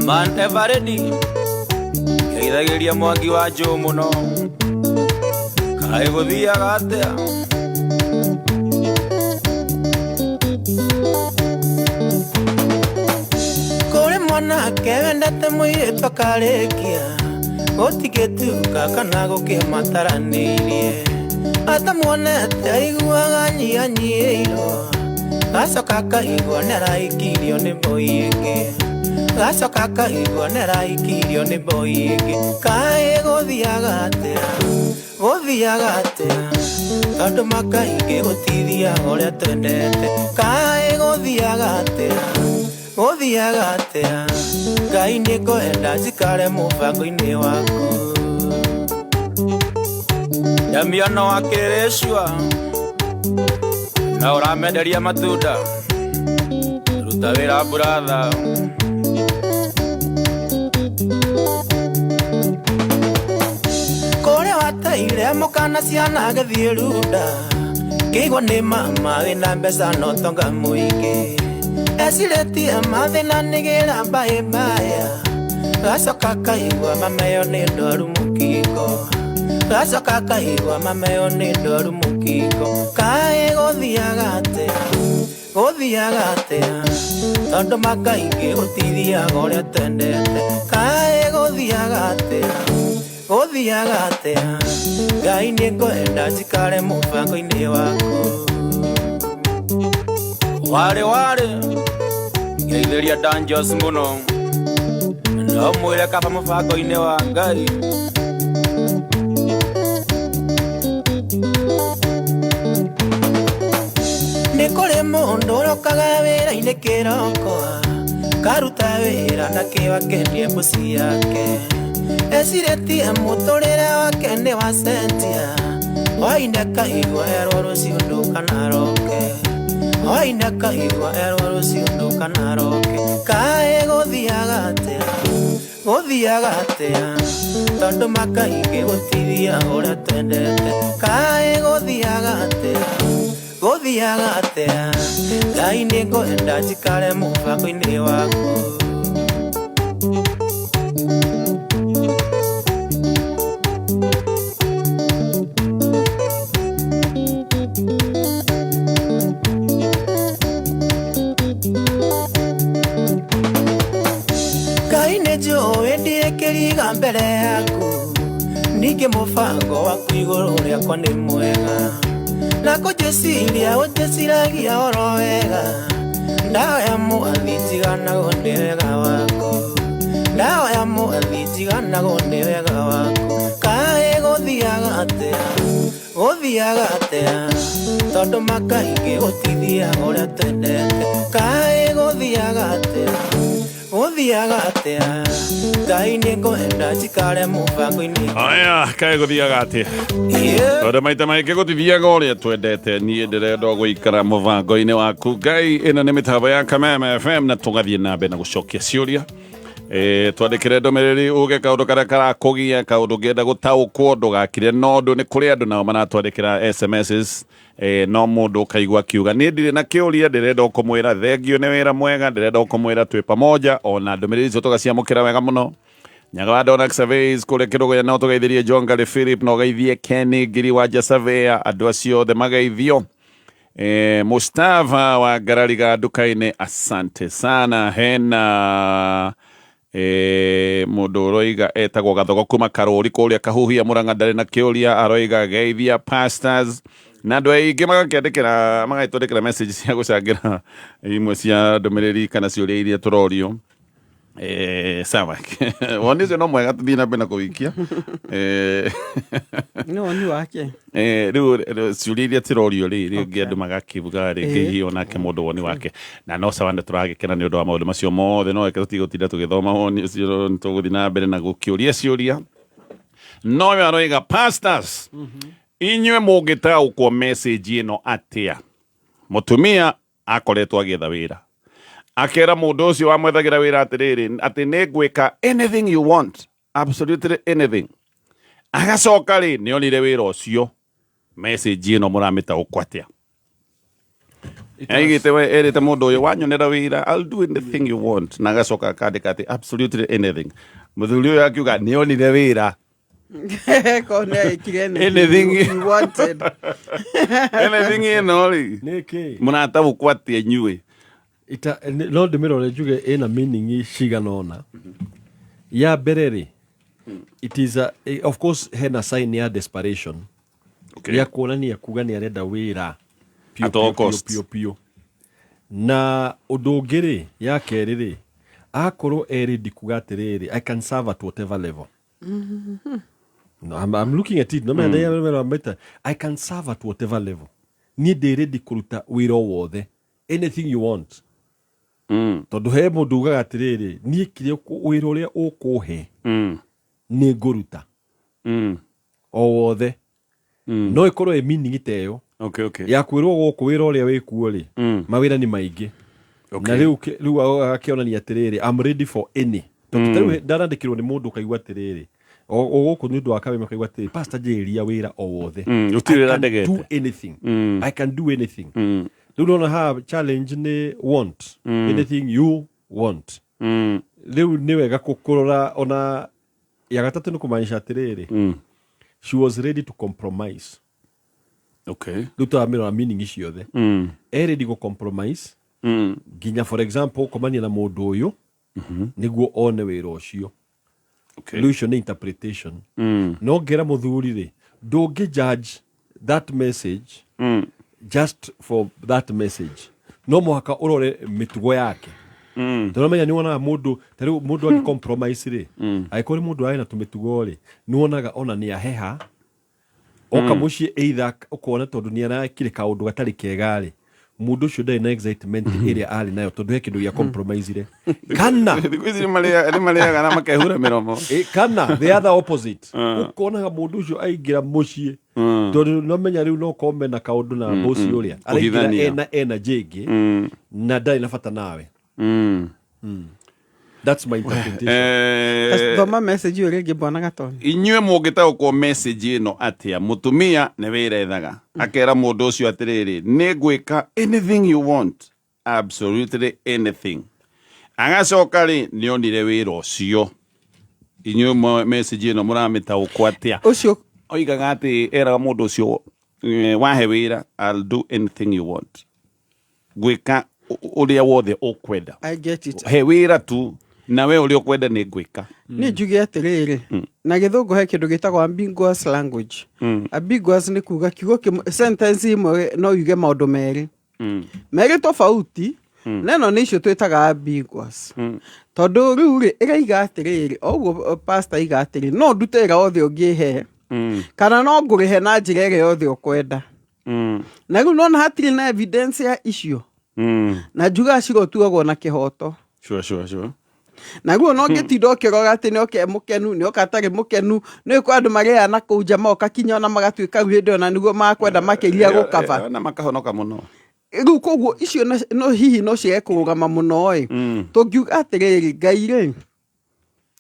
Man ever ready ngeithagĩria mwangi wa njũ mũno. Kaĩ gũthiaga atĩa? Kũrĩ mwanake wendete mũirĩtu akarĩkia, gũtigĩtuka kana gũkĩmataranĩirie. Atamuonete aiguaga anyihanyiihĩirwo, gacoka akaigua nĩaraikirio nĩ mbũi ĩngĩ. Gacoka akaigua nĩaraikirio nĩ mbũi ĩngĩ. Kaĩ gũthiaga atĩa, gũthiaga atĩa, tondũ makaingĩ gũtithiaga ũrĩa twendete. Kaĩ gũthiaga atĩa, gũthiaga atĩa, Ngai nĩ ngwenda njikare mũbango-inĩ waku. Damiano wa Kĩrĩcua na ũramenderia matunda, ruta wĩra buratha. Kũrĩa wateire mũkana ciana agĩthiĩ runda, kĩigua nĩ mama wĩna mbeca na ũtonga mũingĩ. Ecirĩtie mathĩna nĩgĩra mbaĩ mbaya, gacoka kaigua mama ĩyo nĩ ndwaru mũkingo. Gacoka kaigua mama ĩyo nĩ ndwaru mũkingo. Kaĩ gũthiaga atĩa, gũthiaga atĩa, tondũ makaingĩ gũtithiaga ũrĩa twendete. Kaĩ gũthiaga atĩa, gũthiaga atĩa, Ngai nĩ ngwenda njikare mũbango-inĩ waku. Warĩ warĩ ngeithĩria Danjos mũno, no mwĩre kaba mũbango-inĩ wa Ngai. Nĩ kũrĩ mũndũ ũrokaga wĩra-inĩ kĩroko, karuta wĩra na kĩo akenie mbuci yake. Ecirĩtie mũtũrĩre wake nĩ wacenjia, hwainĩ akaigua erwo rũciũ ndũkanaroke. Hwainĩ akaigua erwo rũciũ ndũkanaroke. Kaĩ gũthiaga atĩa, gũthiaga atĩa, tondũ makaingĩ gũtithiaga ũrĩa twendete. Kaĩ gũthiaga atĩa, gũthiaga atĩa, Ngai nĩ ngwenda njikare mũbango-inĩ waku. Ngai nĩ njũĩ ndiĩkĩriga mbere yaku, ningĩ mũbango waku igũrũ rĩakwa nĩ mwega. Na kũnjĩciria ũnjĩciragia oro wega, ndahoya mwathi njiganagwo nĩ wega waku. Ndahoya mwathi njiganagwo nĩ wega waku. Kaĩ gũthiaga atĩa, gũthiaga atĩa, tondũ makaingĩ gũtithiaga ũrĩa twendete. Kaĩ gũthiaga atĩa, gũthiaga atĩa, Ngai nĩ ngwenda njikare mũbango-inĩ. Aya, kaĩ gũthiaga atĩa? Tondũ maita maingĩ gũtithiaga ũrĩa twendete. Niĩ ndĩrenda gũikara mũbango-inĩ waku Ngai. Ĩno nĩ mĩtambo ya Kameme FM na tũgathiĩ na mbere na gũcokia ciũria. Twandĩkĩre ndũmĩrĩri uge kaũndũ karĩa karakũgia, kaũndũ ũngĩenda gũtaũkwo, ndũgakire no ũndũ. Nĩ kũrĩ andũ nao maratwandĩkĩra SMSs, no mũndũ ũkaigua akiuga niĩ ndirĩ na kĩũria, ndĩrenda kũmwĩra thengio nĩ wĩra mwega, ndĩrenda kũmwĩra twĩ pamoja. Ona ndũmĩrĩri icio tũgaciamũkĩra wega mũno. Nyaga wa Donax Surveys kũrĩa Kĩrũgũya no tũgeithirie John Gary Philip na ũgeithie Kenny Ngiri wa Nja Surveyor andũ acio othe mageithio. Mustafa wa Ngarariga nduka-inĩ asante sana. Hena mũndũ ũroiga etagwo Gathogo kuma Karũri kũrĩa Kahuhia Mũrang'a ndarĩ na kĩũria aroiga geithia pastors na andũ aingĩ magakĩandĩkĩra magagĩtwandĩkĩra message cia gũcangĩra imwe cia ndũmĩrĩri kana ciũria iria tũrorio. Sawa, woni ũcio no mwega tũthiĩ na mbere na kũwikia. Nĩ woni wake. Rĩu ciũria iria tũrorio rĩ rĩngĩ andũ magakiuga rĩngĩ hihi onake mũndũ woni wake na no sawa nĩ tũragĩkena nĩ ũndũ wa maũndũ macio mothe no reke tũtige gũtinda tũgĩthoma woni ũcio nĩ tũgũthiĩ na mbere na gũkĩũria ciũria. No ũyũ aroiga pastors, inyuĩ mũngĩtaũkwo message ĩno atĩa? Mũtumia akoretwo agĩetha wĩra akera mũndũ ũcio wamwethagĩra wĩra atĩrĩrĩ atĩ nĩ ngwĩka anything you want, absolutely anything. Agacoka rĩ nĩ onire wĩra ũcio. Message ĩno mũramĩtaũkwo atĩa? Aigĩte we erĩte mũndũ ũyũ wanyonera wĩra I'll do anything you want, na agacoka akandĩka atĩ absolutely anything. Mũthuri ũyũ akiuga nĩ onire wĩra. Korwo nĩ agĩkire Anything. you wanted. Anything ĩno rĩ Nĩkĩ? mũrataũkwo atĩa inyuĩ? No ndĩmĩrore njuge ĩna meaning cigana ũna. Ya mbere rĩ, it is a, of course hena sign ya desperation. Okay. Ya kuonania kuga nĩ arenda wĩra piũ, At all piũ, piũ, costs. piũ, piũ. Na ũndũ ũngĩ rĩ, ya kerĩ rĩ, akorwo erĩ kuga atĩrĩrĩ, I can serve at whatever level. No, I'm looking at it. No, mm. I can serve at whatever level. Niĩ ndĩ ready kũruta wĩra o wothe. Anything you want. Tondũ he mũndũ ugaga atĩrĩrĩ, niĩ kĩrĩa wĩra ũrĩa ũkũhe nĩ ngũruta. O wothe. No ĩkorwo ĩ meaning ta ĩyo. Okay, okay. Ya kwĩrwo gũkũ wĩra ũrĩa wĩkuo rĩ, mawĩra nĩ maingĩ. Okay. Na rĩu rĩu agakĩonania atĩrĩrĩ, I'm ready for any. Tondũ ta rĩu ndarandĩkĩrwo nĩ mũndũ ũkaigua atĩrĩrĩ, o gũkũ nĩ ũndũ wa kawĩma ũkaigua atĩrĩrĩ, pastor njĩrĩria wĩra o wothe. Gũtirĩ wĩra I can ndegete. do anything. I can do anything. Rĩu nona haha challenge nĩ want. Anything you want. Rĩu nĩ wega kũrora ona ya gatatũ nĩ kũmaanisha atĩrĩrĩ, she was ready to compromise. Okay. Rĩu tũramĩrora meaning ciothe. E ready gũ compromise nginya for example gũkomania na mũndũ ũyũ nĩguo one wĩra ũcio. Okay. Rĩu icio nĩ interpretation. No ngĩra mũthuri rĩ, ndũngĩ judge that message just for that message. No mũhaka ũrore mĩtugo yake. Tondũ ũramenya nĩ wonaga mũndũ ta rĩu mũndũ angĩ compromise rĩ, angĩkorwo nĩ mũndũ arĩ na tũmĩtugo rĩ, nĩ wonaga ona nĩ aheha oka mũciĩ either ũkona tondũ nĩ arakire kaũndũ gatarĩ kega rĩ, mũndũ ũcio ndarĩ na excitement ĩrĩa arĩ nayo tondũ he kĩndũ gĩa compromise-ire. Kana Thikũ ici nĩ marĩaga na makehura mĩromo. Kana the other opposite, ũkonaga mũndũ ũcio aingĩra mũciĩ tondũ nomenya rĩu no kome na kaũndũ na bosi ũrĩa araingĩra Kũhithania. ena energy ĩngĩ na ndarĩ na bata nawe. That's my interpretation. Thoma message ĩyo rĩngĩ bwana Gatoni. Inyuĩ mũngĩtaũkwo message ĩno atĩa? Mũtumia nĩ wĩra ethaga akera mũndũ ũcio atĩrĩrĩ nĩ ngwĩka anything you want, absolutely anything. Agacoka rĩ nĩ onire wĩra ũcio. Inyuĩ message ĩno mũramĩtaũkwo atĩa? Ũcio oigaga atĩ eraga mũndũ ũcio wahe wĩra I'll do anything you want, gwĩka ũrĩa wothe ũkwenda. I get it. He wĩra tu na we ũrĩa ũkwenda nĩ ngwĩka. Niĩ njuge atĩrĩrĩ, na gĩthũngũ he kĩndũ gĩtagwo ambiguous language. Ambiguous nĩ kuga kiugo kĩmwe, sentence ĩmwe no yuge maũndũ merĩ merĩ tofauti, na ĩno nĩ icio twĩtaga ambiguous. Tondũ rĩu rĩ ĩraiga atĩrĩrĩ, o ũguo pastor aiga atĩrĩ, no ndute wĩra wothe ũngĩhe kana no ngũrĩhe na njĩra ĩrĩa yothe ũkwenda. Na rĩu nona hatirĩ na evidence ya icio, na njugaga cirotuagwo na kĩhoto. Sure, sure, sure. Na rĩu ona ũngĩtinda ũkĩrora atĩ nĩ oke mũkenu nĩ oka atarĩ mũkenu, nĩ kwĩ andũ marĩaga na kũu nja moka kinya ona magatuĩka rĩu hĩndĩ ĩyo na nĩguo makwenda makĩria gũkaba. Na makahonoka mũno. Rĩu koguo icio no hihi no ciage kũrũgama mũno ĩ. Tũngiuga atĩrĩrĩ, Ngai rĩ,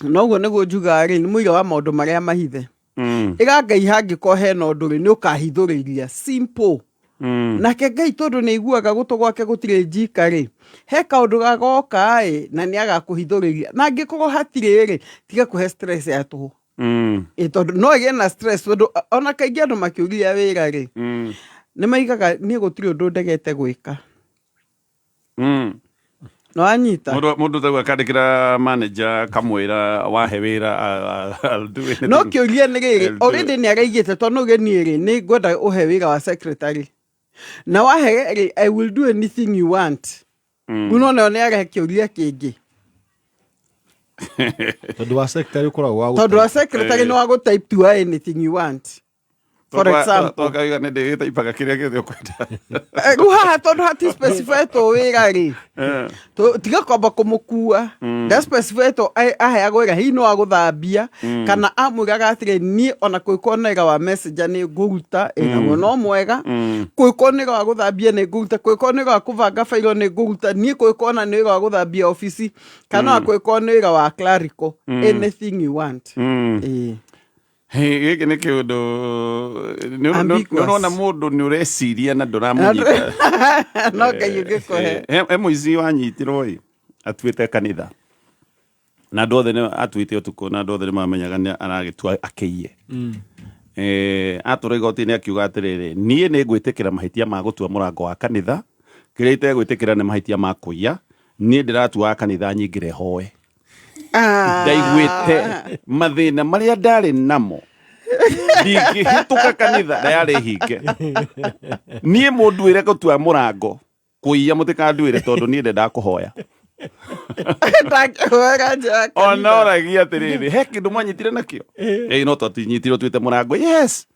noguo nĩguo njugaga rĩ, nĩ mũira wa maũndũ marĩa mahithe. Ĩra Ngai hangĩkorwo hena ũndũ rĩ, nĩ ũkahithũrĩria. Simple. Nake Ngai tondũ nĩ aiguaga gũtũ gwake gũtirĩ njika rĩ, he kaũndũ gagoka ĩ na nĩ agakũhithũrĩria, na angĩkorwo hatirĩ rĩ, tiga kũhe stress ya tũhũ. Ĩ tondũ no ĩgĩe na stress, tondũ ona kaingĩ andũ makĩũria wĩra rĩ, nĩ maigaga niĩ gũtirĩ ũndũ ndegete gwĩka. Nĩ wanyita? Mũndũ tau akandĩkĩra manager kamwĩra wahe wĩra, I'll do anything. No kĩũria nĩ rĩrĩ, I'll do already nĩ araigĩte, tondũ no uge niĩ rĩ, nĩ ngwenda ũhe wĩra wa secretary, na wahe rĩ, I will do anything you want. Rĩu no nayo nĩ arehe kĩũria kĩngĩ. Tondũ wa secretary ũkoragwo wa Tondũ wa gũtype. secretary nĩ wa gũtype tu anything you want, for example. Twakauga nĩ ndĩgĩtaipaga kĩrĩa gĩothe ũkwenda. Rĩu haha tondũ hati specifytwo wĩra rĩ, tiga kwamba kũmũkua. Ndaspecifytwo aheagwo wĩra hihi nĩ wa gũthambia, kana amwĩraga atĩrĩ, niĩ ona kũngĩkorwo nĩ wĩra wa messenger nĩ ngũruta, ĩ naguo no mwega, kũngĩkorwo nĩ wĩra wa gũthambia nĩ ngũruta, kũngĩkorwo nĩ wĩra wa kũbanga bairo nĩ ngũruta, niĩ kũngĩkorwo na nĩ wĩra wa gũthambia obici, kana mm. kũngĩkorwo nĩ wĩra wa clerical, anything you want. Ĩĩ. Hey, gĩkĩ nĩ kĩũndũ nĩ Ambiguous. ũrona mũndũ nĩ ũreciria na ndũramũnyita. No Ngai ũngĩkũhe. He mũici wanyitirwo ĩ atuĩte kanitha na andũ othe atuĩte ũtukũ, na andũ othe nĩ mamenyaga nĩ aragĩtua akĩiye. Atũra igoti-inĩ akiuga atĩrĩrĩ, niĩ nĩ ngwĩtĩkĩra mahĩtia ma gũtua mũrango wa kanitha, kĩrĩa itegwĩtĩkĩra nĩ mahĩtia ma kũiya. Niĩ ndĩratuaga kanitha nyingĩre hoe. Ndaiguĩte mathĩna marĩa ndarĩ namo, ndingĩhĩtũka kanitha na yarĩ hinge. Niĩ mũnduĩre gũtua mũrango, kũiya mũtikanduĩre, tondũ niĩ ndendaga kũhoya. Ndangĩhoera nja ya Ona kanitha. oragia atĩrĩrĩ, he kĩndũ mwanyitire nakĩo? Ĩ no twatinyitirwo tuĩte mũrango. Yes,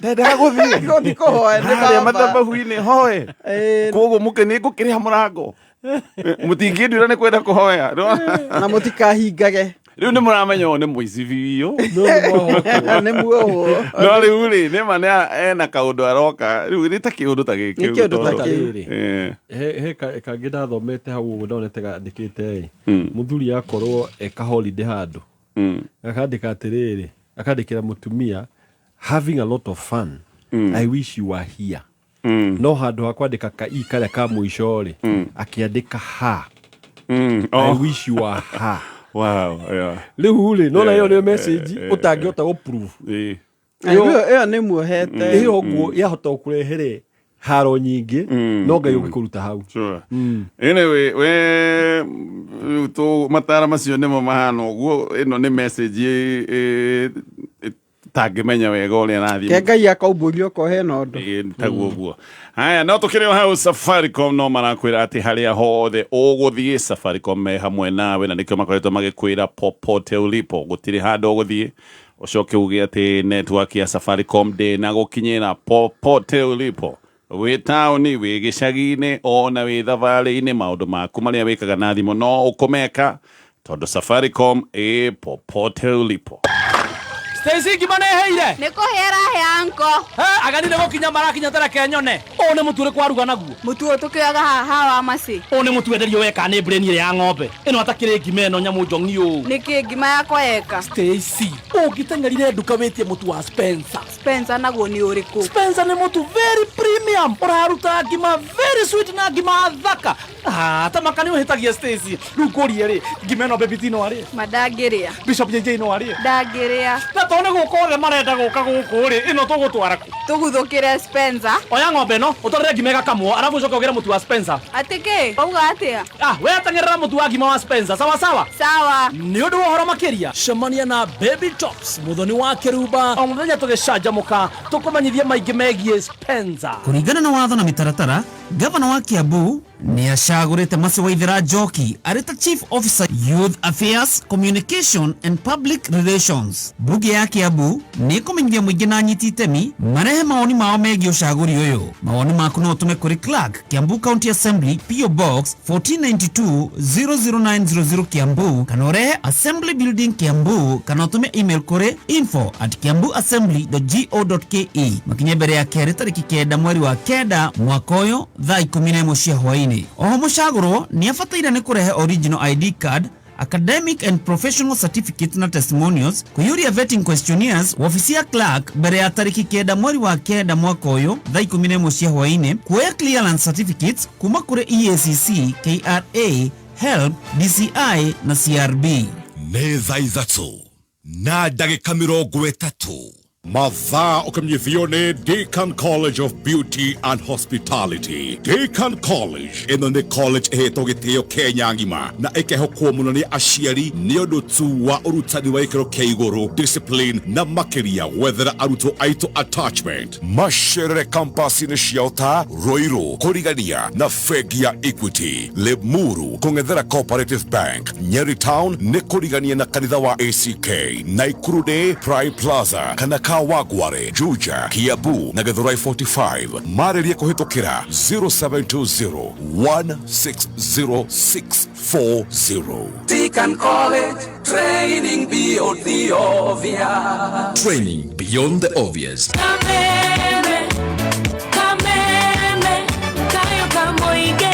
ndendaga gũthiĩ Gũthiĩ kũhoya nĩ harĩa baba. mathabahu-inĩ hoe. Koguo mũke nĩ ngũkĩrĩha mũrango, mũtingĩnduĩra nĩ kwenda kũhoya. Na mũtikahingage. Rĩu nĩ mũramenya ũyũ nĩ mũici biũ. Nĩ muohwo. No rĩu rĩ, nĩma nĩ ena kaũndũ aroka rĩu, nĩ ta kĩũndũ ta gĩkĩ. Nĩ kĩũndũ ta tondũ- kĩu. He kangĩ ndathomete hau ũguo, ndonete gandĩkĩte ĩ, mũthuri akorwo eka holiday handũ, akandĩka atĩrĩrĩ, akandĩkĩra mũtumia, "Having a lot of fun, I wish you were here." No handũ ha kwandĩka ka i karĩa ka mũico rĩ, akĩandĩka ha, "I wish you were her." Wow, yeah. Rĩu rĩ, nona ĩyo nĩyo message ũtangĩhota gũ prove. Ĩyo nĩ muohete. Ĩyo ũguo yahota gũkũrehere haro nyingĩ, no Ngai ũngĩkũruta hau. Sure. Anyway, we rĩu tũ matara macio nĩmo mahana ũguo. Ĩno nĩ message tangĩmenya wega ũrĩa ĩrathiĩ. Ke Ngai akaumbũria okorwo hena ũndũ. Ĩĩ, taguo ũguo. Haya, no tũkĩrĩ o hau, Safaricom no marakwĩra atĩ harĩa hothe ũgũthiĩ, Safaricom me hamwe nawe, na nĩkĩo makoretwo magĩkwĩra popote ulipo. Gũtirĩ handũ ũgũthiĩ ũcoke uge atĩ network ya Safaricom ndĩna gũkinyĩra. Popote ulipo, wĩ taũni, wĩ gĩcagi-inĩ, ona wĩ thabarĩ-inĩ, maũndũ maku marĩa wĩkaga na thimũ no ũkũmeka, tondũ Safaricom ĩ popote ulipo. Stacy, ngima nĩ ĩhĩire? Nĩ kũhĩa ĩrahĩa, anko. Ageni nĩ gũkinya marakinya, tereke nyone. Ũũ nĩ mũtu ũrĩkũ waruga naguo? Mũtu ũyũ tũkĩoyaga haha wa macĩ. Ũũ nĩ mũtu wenderio weka nĩ brain ĩrĩa ya ng'ombe ĩno, atakĩrĩ ngima ĩno nyamũ njong'i ũũ. Nĩkĩ ngima yakwa yeka? Stacy, ũngĩteng'erire nduka wĩtie mũtu wa Spencer. Spencer naguo nĩ ũrĩkũ? Spencer nĩ mũtu very premium, ũraruta ngima very sweet na ngima thaka. Ah, ta maka nĩ ũhĩtagia, Stacy. Rĩu ngũrie rĩ, ngima ĩno Baby T no arĩe? Ma ndangĩrĩa. Bishop JJ no arĩe? Ndangĩrĩa. Na tondũ nĩ gũka othe marenda gũka gũkũ rĩ, ĩno tũgũtwara kũ? Tũguthũkĩre Spencer. Oya ng'ombe ĩno ũtwarĩre ngima ĩgakamwo, arabu ũcoke ũgĩre mũtu wa Spencer. Atĩ kĩ? Wauga atĩa? Ah, we teng'erera mũtu wa ngima wa Spencer. Sawa sawa. Sawa. Nĩ ũndũ wa ũhoro makĩria, cemania na Baby Tops, mũthoni wa kĩrumba, o mũthenya tũgĩcanjamũka, tũkũmenyithie maingĩ megiĩ Spencer. Kũringana na watho na mĩtaratara, gavana wa Kiambu nĩ acagũrĩte Mercy Waithera Njoki arĩ ta Chief Officer Youth Affairs, Communication and Public Relations. Mbunge ya Kiambu nĩ ĩkũmenyithia mũingĩ na anyiti itemi marehe mawoni mao megiĩ ũcagũri ũyũ. Mawoni maku no ũtũme kũrĩ Clerk, Kiambu County Assembly, PO Box 1492 00900 Kiambu, kana ũrehe Assembly Building Kiambu, kana ũtũme email kũrĩ info@kiambuassembly.go.ke. Makinye mbere ya kerĩ tarĩki 9 mweri wa 9 mwaka ũyũ thaa 11 cia hwaĩ-inĩ. Oho mũcagũrwo nĩ abataire nĩ kũrehe original ID card. Academic and professional certificates na testimonials, kũiyũria vetting questionnaires wabici ya clerk mbere ya tarĩki 9 mweri wa 9 mwaka ũyũ thaa 11 cia hwaĩ-inĩ, kuoya clearance certificates kuma kũrĩ EACC, KRA, HELB, DCI na CRB. Nĩ thaa 3:30. Mathaa ũkĩmenyithio nĩ Deacon College of Beauty and Hospitality. Deacon College ĩno nĩ college ĩhetwo gĩtĩo Kenya ng'ima na ĩkehokwo mũno nĩ aciari nĩ ũndũ tu wa ũrutani wa gĩkĩro kĩa igũrũ, discipline na makĩria gwethera arutwo aitũ attachment. Macerere kampasi-inĩ ciao ta Ruiru kũrigania na bengi ya Equity, Limuru kũng'ethera Cooperative Bank, Nyeri Town nĩ kũrigania na kanitha wa ACK, Naikuru nĩ Prime Plaza kana Kawangware, Juja, Kiambu na Githurai 45. Marĩrie kũhĩtũkĩra 0720 160640. Deacon College, training beyond the obvious. Training beyond the obvious. Kameme, kameme, kayo kamoige.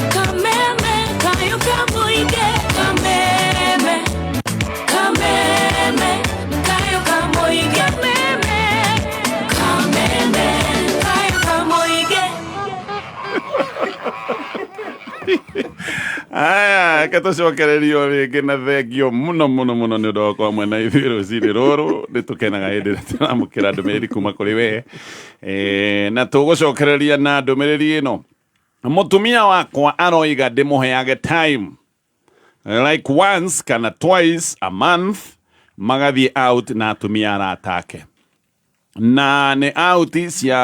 Kameme, kayo kamoige. Kameme, kameme, kayo kamoige. Kameme, kameme, kayo kamoige. Aya, reke tũcokererio rĩngĩ na thengio mũno mũno mũno nĩ ũndũ wa gũkorwo mwena ithuĩ rũcinĩ rũrũ. Nĩ tũkenaga hĩndĩ ĩrĩa tũramũkĩra ndũmĩrĩri kuma kũrĩ we. Na tũgũcokereria na ndũmĩrĩri ĩno. Mũtumia wakwa aroiga ndĩmũheage time like once kana twice a month magathiĩ out na atumia arata ake, na nĩ out cia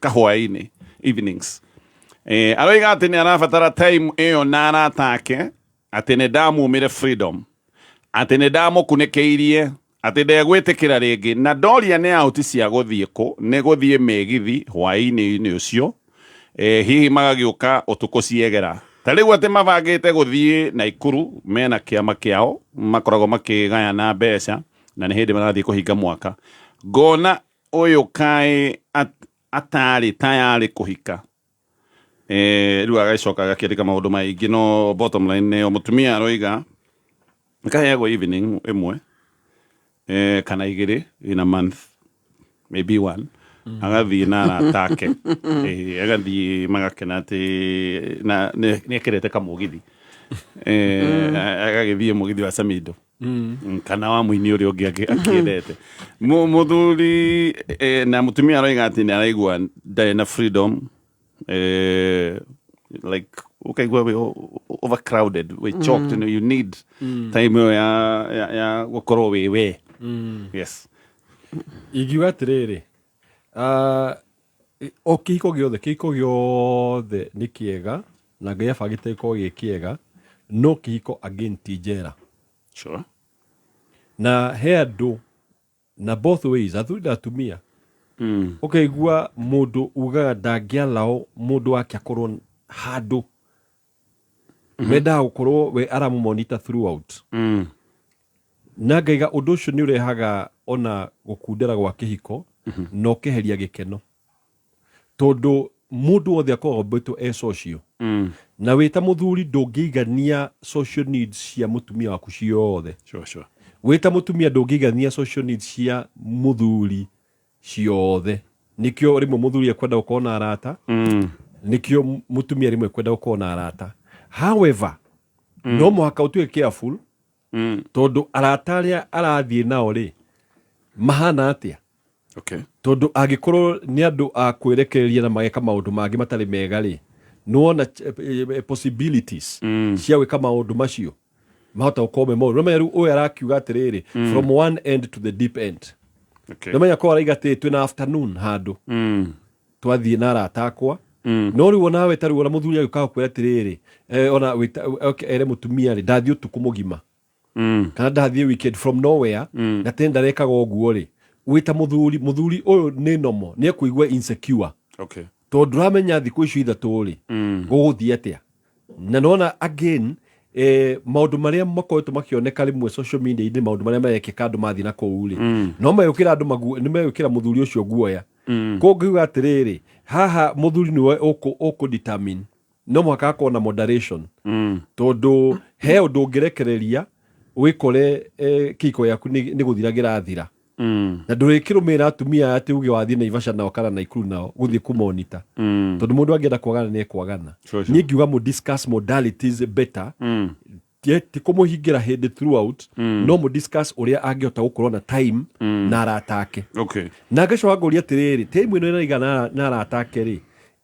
kahwaĩ-inĩ, evenings. Aroiga atĩ nĩ arabatara time ĩyo na arata ake, atĩ nĩ ndamumire freedom, atĩ nĩ ndamũkunĩkĩirie, atĩ ndegwĩtĩkĩra rĩngĩ. Na ndoria nĩ out cia gũthiĩ kũ, nĩ gũthiĩ mĩgithi hwaĩ-inĩ ũcio, hihi magagĩũka ũtukũ ciegera. Ta rĩu atĩ mabangĩte gũthiĩ Naikuru mena kĩama kĩao makoragwo makĩgayana mbeca, na nĩ hĩndĩ marathiĩ kũhinga mwaka. Ngona ũyũ kaĩ atarĩ tayarĩ kũhika. Rĩu agagĩcoka agakĩandĩka maũndũ maingĩ, no bottom line nĩ mũtumia aroiga kaheagwo evening ĩmwe kana igĩrĩ in a month, maybe one, agathiĩ na arata ake. Agathiĩ magakena atĩ na nĩ ekĩrĩte kamũgithi, agagĩthiĩ mũgithi wa Samido kana wa mũini ũrĩa ũngĩ akĩendete. Mũthuri na mũtumia aroiga atĩ nĩ araigua ndarĩ na freedom, like ũkaigua wĩ overcrowded, wĩ choked, you need time ĩyo ya gũkorwo wĩ we. Yes. Ingiuga atĩrĩrĩ, o kĩhiko gĩothe, kĩhiko gĩothe nĩ kĩega na Ngai abangĩte gĩkorwo gĩ kĩega, no kĩhiko again ti njera. Sure. Na he andũ na both ways, athuri na atumia, ũkaigua mũndũ ugaga ndangĩalao mũndũ wake akorwo handũ, mendaga gũkorwo we aramũmonita throughout. Na ngaiga ũndũ ũcio nĩ ũrehaga ona gũkundera gwa kĩhiko na ũkeheria gĩkeno, tondũ mũndũ wothe akoragwo ombĩtwo e social. Na wĩ ta mũthuri ndũngĩigania social needs cia mũtumia waku ciothe. Sure, sure. Wĩ ta mũtumia ndũngĩigania social needs cia mũthuri ciothe. Nĩkĩo rĩmwe mũthuri ekwenda gũkorwo na arata, nĩkĩo mũtumia rĩmwe ekwenda gũkorwo na arata. However, no mũhaka ũtuĩke careful, tondũ arata arĩa arathiĩ nao rĩ mahana atĩa. Okay. Tondũ angĩkorwo nĩ andũ a kwĩrekereria na mageka maũndũ mangĩ matarĩ mega rĩ, nĩwona possibilities cia gwĩka maũndũ macio mahota gũkorwo me moru. Nĩmenya rĩu ũyũ arakiuga atĩrĩrĩ, from one end to the deep end. Okay. Nĩmenya korwo araiga atĩ twĩna afternoon handũ twathiĩ na arata akwa, no rĩu onawe ta rĩu ona mũthuri agĩũka gũkwĩra atĩrĩrĩ, ona okay, ere mũtumia rĩ, ndathiĩ ũtukũ mũgima kana ndathiĩ weekend from nowhere, na tene ndarekaga ũguo rĩ, wĩ ta mũthuri, mũthuri ũyũ nĩ nomo nĩ ekũigua insecure. Okay. Tondũ ndũramenya thikũ icio ithatũ rĩ gũgũthiĩ atĩa. Na nona again, maũndũ marĩa makoretwo makĩoneka rĩmwe social media-inĩ, maũndũ marĩa marekĩka andũ mathiĩ na kũu rĩ, no megwĩkĩra andũ nĩ megwĩkĩra mũthuri ũcio guoya. Koguo ngiuga atĩrĩrĩ, haha mũthuri nĩwe ũkũ determine No mũhaka hakorwo na moderation, tondũ he ũndũ ũngĩrekereria wĩkore kĩhiko gĩaku nĩ gũthira kĩrathira, na ndũrĩkĩrũmĩrĩra atumia aya atĩ uge wathiĩ Naivasha nao kana Naikuru nao gũthiĩ kũmonita, tondũ mũndũ angĩenda kwagana nĩ ekwagana. Sure. Niĩ ngiuga mũ discuss modalities better, ti kũmũhingĩra hĩndĩ throughout, no mũ discuss ũrĩa angĩhota gũkorwo na time na arata ake. Na ngacoka ngũria atĩrĩrĩ, time ĩno ĩraiga na arata ake rĩ,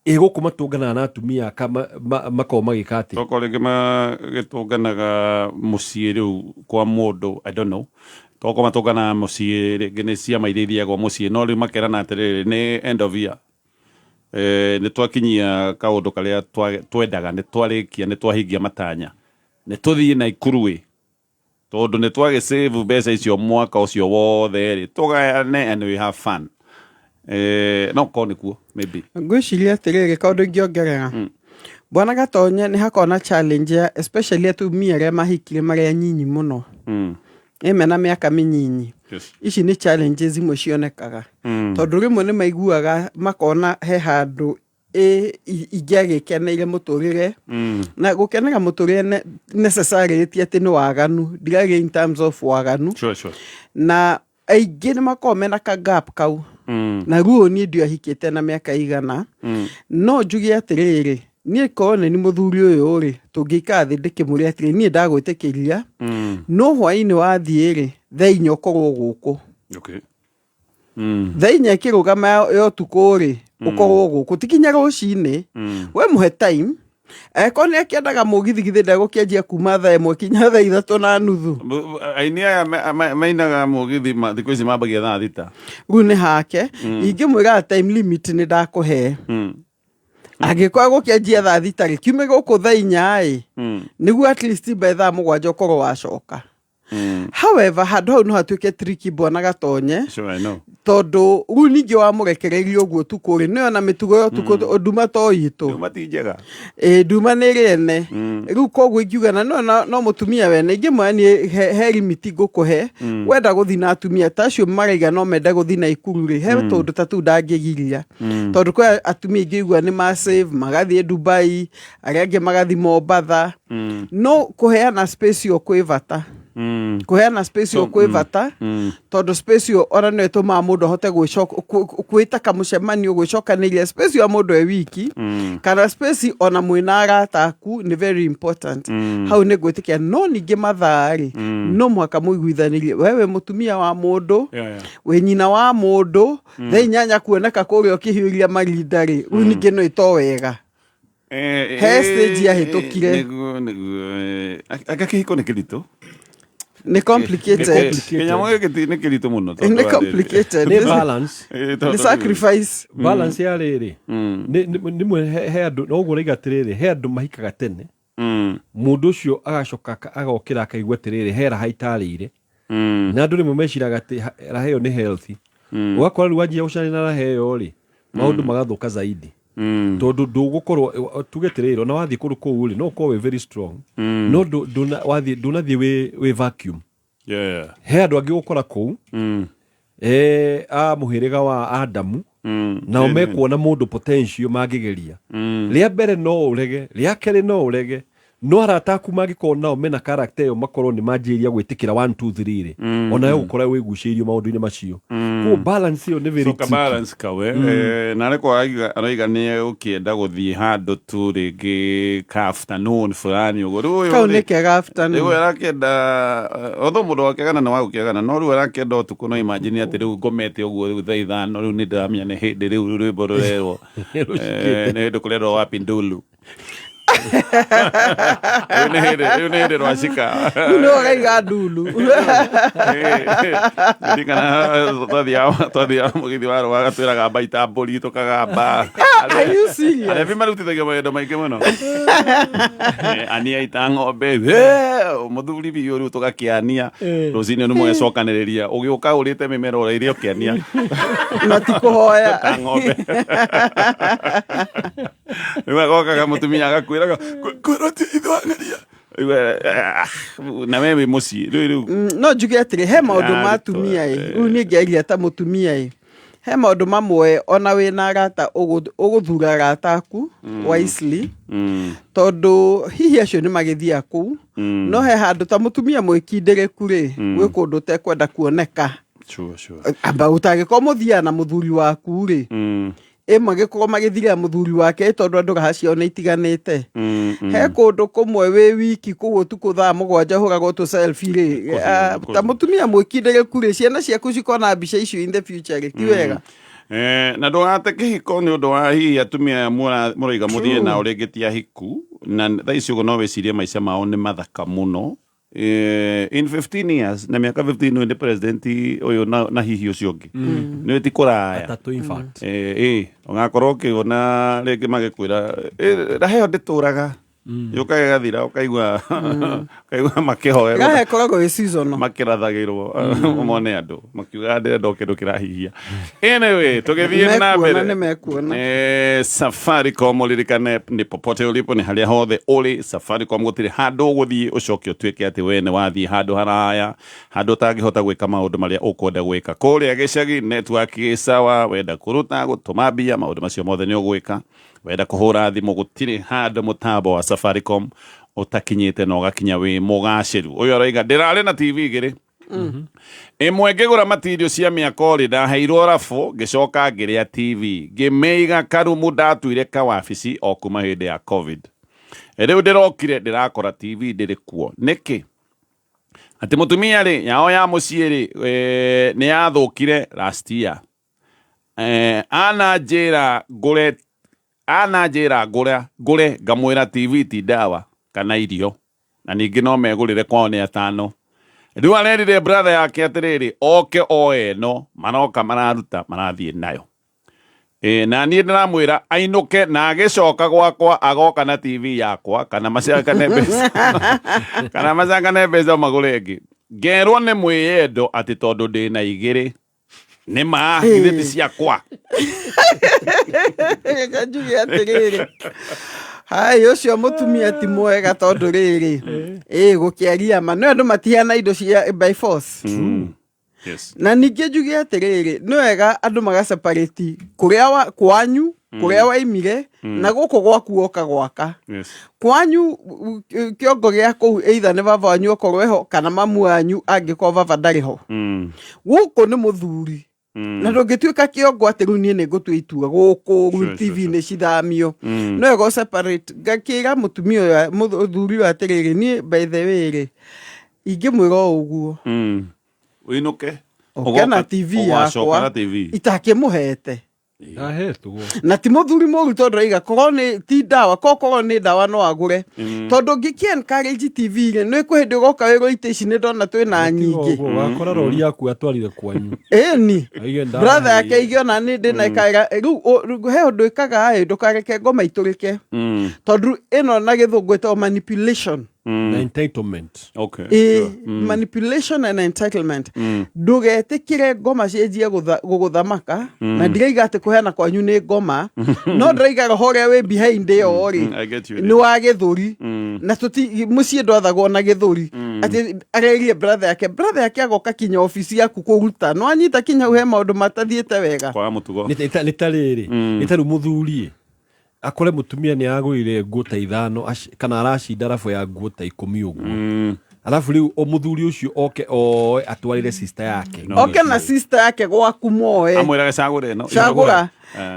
ĩgũkũ matũnganaga na atumia aka makoragwo magĩka atĩa? Tokorwo rĩngĩ magĩtũnganaga mũciĩ rĩu kwa mũndũ, I don't know, tokorwo matũnganaga mũciĩ rĩngĩ nĩ ciama iria ithiagwo mũciĩ, no rĩu makerana atĩrĩrĩ, nĩ end of year, nĩ twakinyia kaũndũ karĩa twendaga, nĩ twarĩkia, nĩ twahingia matanya, nĩ tũthiĩ Naikuru ĩ, tondũ nĩ twagĩsave mbeca icio mwaka ũcio wothe rĩ, tũgayane and we have fun. No korwo nĩkuo maybe. Ngwĩciria atĩrĩrĩ, kaũndũ ingĩongerera, bwana Gatonye, nĩ hakoragwo na challenge ya especially atumia arĩa mahikire marĩ anyinyi mũno, ĩ mena mĩaka mĩnyinyi. Ici nĩ challenges imwe cionekaga, tondũ rĩmwe nĩ maiguaga makona he handũ ĩ ingĩagĩkeneire mũtũrĩre, na gũkenera mũtũrĩre necessarily ti atĩ nĩ waganu, ndiraria in terms of waganu. Sure. Na aingĩ nĩ makoragwo mena ka gap kau, na ruo niĩ ndiahikĩte na mĩaka igana. No njuge atĩrĩrĩ, niĩ korwo nĩ ni mũthuri ũyũ rĩ, tũngĩikara thĩ ndĩkĩmũre atĩrĩ, niĩ ndagwĩtĩkĩria, no hwaĩ-inĩ wathiĩ rĩ, thaa 4 ũkorwo gũkũ. Thaa 4 ĩkĩrũgama ya ũtukũ rĩ, ũkorwo gũkũ, ti kinya rũcinĩ. We mũhe time, angĩkorwo nĩ akĩendaga mũgithi, githĩ ndegũkĩanjia kuma thaa 1 kinya thaa 3:30? Aini aya mainaga mũgithi thikũ ici mambagia thaa 6. Rĩu nĩ hake. Ingĩmwĩra time limit nĩ ndakũhe, angĩkorwo gũkĩanjia thaa 6 rĩ, kiume gũkũ thaa 4 ĩ, nĩguo at least by thaa 7 ũkorwo wacoka. However, handũ hau no hatuĩke tricky, bwana Gatonye. Sure, I know. Tondũ rĩu ningĩ wamũrekereria ũguo ũtukũ rĩ, nĩyo na mĩtugo ya ũtukũ, nduma to itũ. Nduma ti njega. Ĩ, nduma nĩ ĩrĩ ene. Rĩu koguo ingiuga na no mũtumia wene ingĩmwĩra niĩ he limit ngũkũhe. Wenda gũthiĩ na atumia ta acio maraiga no mende gũthiĩ na Ikuru rĩ, he tũndũ ta tũu ndangĩgiria, tondũ kwĩ atumia aingĩ igua nĩ ma save magathiĩ Dubai, arĩa angĩ magathiĩ Mombatha. No kũheana space ĩyo kwĩ bata, kũheana space ĩyo kwĩ bata, tondũ space ĩyo ona nĩyo ĩtũmaga mũndũ ahote gwĩta kamũcemanio, gwĩcokanĩria, space ya mũndũ e wiki, kana space ona mwĩna arata aku nĩ very important. Hau nĩ ngwĩtĩkia, no ningĩ mathaa rĩ, no mũhaka mũiguithanĩrie, we wĩ mũtumia wa mũndũ, wĩ nyina wa mũndũ, thaa 8 kuoneka kũrĩa ũkĩhiũria marinda rĩ, rĩu ningĩ no ĩto wega. He stage yahĩtũkire. Nĩguo anga kĩhiko nĩ kĩritũ. Nĩ complicated. Kĩnyamũ gĩkĩ nĩ kĩritũ mũno tondũ Nĩ wa rĩrĩ. complicated. Nĩ balance. Tondũ Nĩ sacrifice. Balance ya rĩrĩ, nĩmwe he andũ no ũguo ũraiga atĩrĩrĩ, he andũ mahikaga tene, mũndũ ũcio agacoka agokĩra akaigua atĩrĩrĩ, he raha itarĩire, na andũ rĩmwe meciraga atĩ raha ĩyo nĩ healthy. Ũgakora rĩu wanjia gũcania na raha ĩyo rĩ, maũndũ magathũka zaidi, tondũ ndũgũkorwo, tuge atĩrĩrĩ, ona wathiĩ kũndũ kũu rĩ, no ũkorwo wĩ very strong, no wathiĩ ndũnathiĩ wĩ vacuum. He andũ angĩ gũkora kũu, a mũhĩrĩga wa Adamu, nao mekuona mũndũ potential mangĩgeria. Rĩa mbere no ũrege, rĩa kerĩ no ũrege, no arata aku mangĩkorwo nao mena character ĩyo, makorwo nĩ manjĩrĩria gwĩtĩkĩra 1 2 3 rĩ, onawe gũkora wĩgucĩirio maũndũ-inĩ macio. Koguo balance ĩyo nĩ very So ka tricky. Balance kawe. Na arĩkwo araiga nĩ ũkĩenda gũthiĩ handũ tu rĩngĩ ka afternoon fulani ũguo. Rĩu ũyũ Kau rĩ, nĩ kega afternoon. Rĩu arakĩenda, although mũndũ wakĩgana nĩ wa gũkĩgana, no rĩu arakĩenda ũtukũ. No imagine atĩ rĩu ngomete ũguo rĩu thaa 5, rĩu nĩ ndĩramenya nĩ hĩndĩ rĩu rwĩmbo rũrerwo. Nĩ hĩndĩ kũrerwo wapi ndulu. Rĩu nĩ hĩndĩ rwacika. Rĩu nĩ ũraiga ndulu. Ndirikana twathiaga mũgithi wa rũa, agatwĩra gamba itambũri, tũkagamba. Are you serious? Arebi marutithagia mawendo maingĩ mũno. Ania ita ng'ombe. Mũthuri biũ, rĩu tũgakĩania rũcinĩ nĩ mũgecokanĩrĩria, ũgĩũka ũrĩte mĩmera ũraire ũkĩania. Na ti kũhoya. Ta ng'ombe. Rĩu agokaga mũtumia agakwĩraga kwĩrwo ti ithwanĩria. Rĩu, na we wĩ mũciĩ rĩu. No njuge atĩrĩ, he maũndũ ma Arutwo, atumia ĩ, rĩu niĩ ngĩaria ta mũtumia ĩ, He maũndũ mamwe ona wĩna arata ũgũthura arata aku wisely, tondũ hihi acio nĩ magĩthiaga kũu, no he handũ ta mũtumia mwĩkindĩrĩku rĩ, gwĩ kũndũ ũtekwenda kuoneka. Sure, sure. Amba ũtangĩkorwo mũthiaga na mũthuri waku rĩ, ĩ magĩkorwo magĩthirĩra mũthuri wake ĩ tondũ andũ raha ciao nĩ itiganĩte. He kũndũ kũmwe wĩ wiki kũu ũtukũ thaa 7 ũhũragwo tũ selfie rĩ, ta mũtumia mwĩkindĩrĩku rĩ, ciana ciaku cikona mbica icio in the future rĩ, ti wega. Na ndũgate kĩhiko nĩ ũndũ wa hihi atumia aya mũroiga mũthiĩ nao rĩngĩ ti ahiku, na thaa ici ũguo no wĩcirie maica mao nĩ mathaka mũno. In 15 years, na mĩaka 15 ũyũ nĩ president ũyũ na hihi ũcio ũngĩ nĩ ti kũraya. Atatũ in fact. Ũgakorwo ũkĩona rĩngĩ magĩkwĩra, raheo ndĩtũraga, yũkaga ĩgathira, ũkaigua makĩhoerwo. Raha ĩkoragwo ĩ seasonal. Makĩrathagĩrwo mone andũ makiuga ndĩrenda o kĩndũ kĩrahihia. Anyway, tũgĩthiĩ na Mekuona mbere. nĩ mekuona. Safaricom, ũririkane nĩ popote ulipo, nĩ harĩa hothe ũrĩ Safaricom, gũtirĩ handũ ũgũthiĩ ũcoke ũtuĩke atĩ we nĩ wathiĩ handũ haraya, handũ ũtangĩhota gwĩka maũndũ marĩa ũkwenda gwĩka. Kũrĩa gĩcagi network ĩ sawa, wenda kũruta gũtũma mbia, maũndũ macio mothe nĩ ũgwĩka. Wenda kũhũra thimũ, gũtirĩ handũ mũtambo wa Safaricom ũtakinyĩte na ũgakinya wĩ mũgacĩru. Ũyũ aroiga ndĩrarĩ na TV igĩrĩ, ĩmwe ngĩgũra matirio cia mĩako rĩ, ndaheirwo rabu, ngĩcoka ngĩrĩa TV, ngĩmĩiga karumu ndatuire kawabici o kuma hĩndĩ ya COVID. Rĩu ndĩrokire ndĩrakora TV ndĩrĩ kuo. Nĩkĩ? Atĩ mũtumia rĩ, yao ya mũciĩ rĩ, nĩ yathũkire last year. Ananjĩra ngũre, ananjĩra ngũre, ngamwĩra TV ti ndawa kana irio, na ningĩ no megũrĩre kwao nĩ atano. Rĩu arerire brother yake atĩrĩrĩ, oke oe ĩno, maroka mararuta marathiĩ nayo. Na niĩ ndĩramwĩra ainũke, na agĩcoka gwakwa agoka na TV yakwa, kana macangane mbeca, kana macangane mbeca magũre ĩngĩ. Ngerwo nĩ mwĩyendo atĩ tondũ ndĩna igĩrĩ nĩ ma githĩ ti ciakwa. Reke njuge atĩrĩrĩ, hai ũcio mũtumia ti mwega, tondũ rĩrĩ, ĩ gũkĩaria ma nĩ andũ matihana indo cia by force. Na ningĩ njuge atĩrĩrĩ, nĩ wega andũ magaseparate kũrĩa kwanyu, kũrĩa waimire, na gũkũ gwaku woka gwaka. Kwanyu kĩongo gĩa kũu either nĩ baba wanyu okorwo eho, kana mamu wanyu angĩkorwo baba ndarĩ ho. Gũkũ nĩ mũthuri, na ndũngĩtuĩka kĩongo atĩ rĩu niĩ nĩ ngũtua itua gũkũ rĩu TV nĩ cithamio. No wega separate. Ngakĩra mũtumia ũyũ, mũthuri ũyũ atĩrĩrĩ, niĩ by the way rĩ, ingĩmwĩra o ũguo, Ũinũke oke na TV ũgacoka yakwa na TV. Itakĩmũhete. Ahetwo. Na ti mũthuri mũru, tondũ raiga korwo nĩ ti ndawa, korwo nĩ ndawa no agũre, tondũ ngĩkĩ encourage TV rĩ, nĩ kwĩ hĩndĩ ũgoka wĩrwo itĩ ici nĩ ndona twĩna nyingĩ. Wakora rori yaku atwarire kwanyu. Ĩni. Aige ndawa. Brother yake igĩona nĩ ndĩna ĩkaĩra rĩu he ũndũ ĩkaga ĩ, ndũkareke ngoma itũrĩke, tondũ ĩno na gĩthũngũ ĩtagwo manipulation. Na entitlement. Ĩ, manipulation and entitlement. Ndũgetĩkĩre ngoma cianjie gũgũthamaka. Na ndiraiga atĩ kũheana kwanyu nĩ ngoma, no ndĩraiga roho ũrĩa wĩ behind ĩyo rĩ, I get you. nĩ wa gĩthũri, na tũti mũciĩ ndwathagwo na gĩthũri. Atĩ arerie brother yake, brother yake agoka kinya obici yaku kũruta, no anyita kinya hau he maũndũ matathiĩte wega. Kwaga mũtugo. Nĩ ta rĩrĩ, nĩ ta rĩu mũthuri akore mũtumia nĩ agũrire nguo ta 5 kana aracinda rabu ya nguo ta 10 ũguo, arabu rĩu o mũthuri ũcio oke oe atwarĩre sister yake. Oke na sister yake gwaku moe. Amwĩrage cagũra ĩno. Cagũra.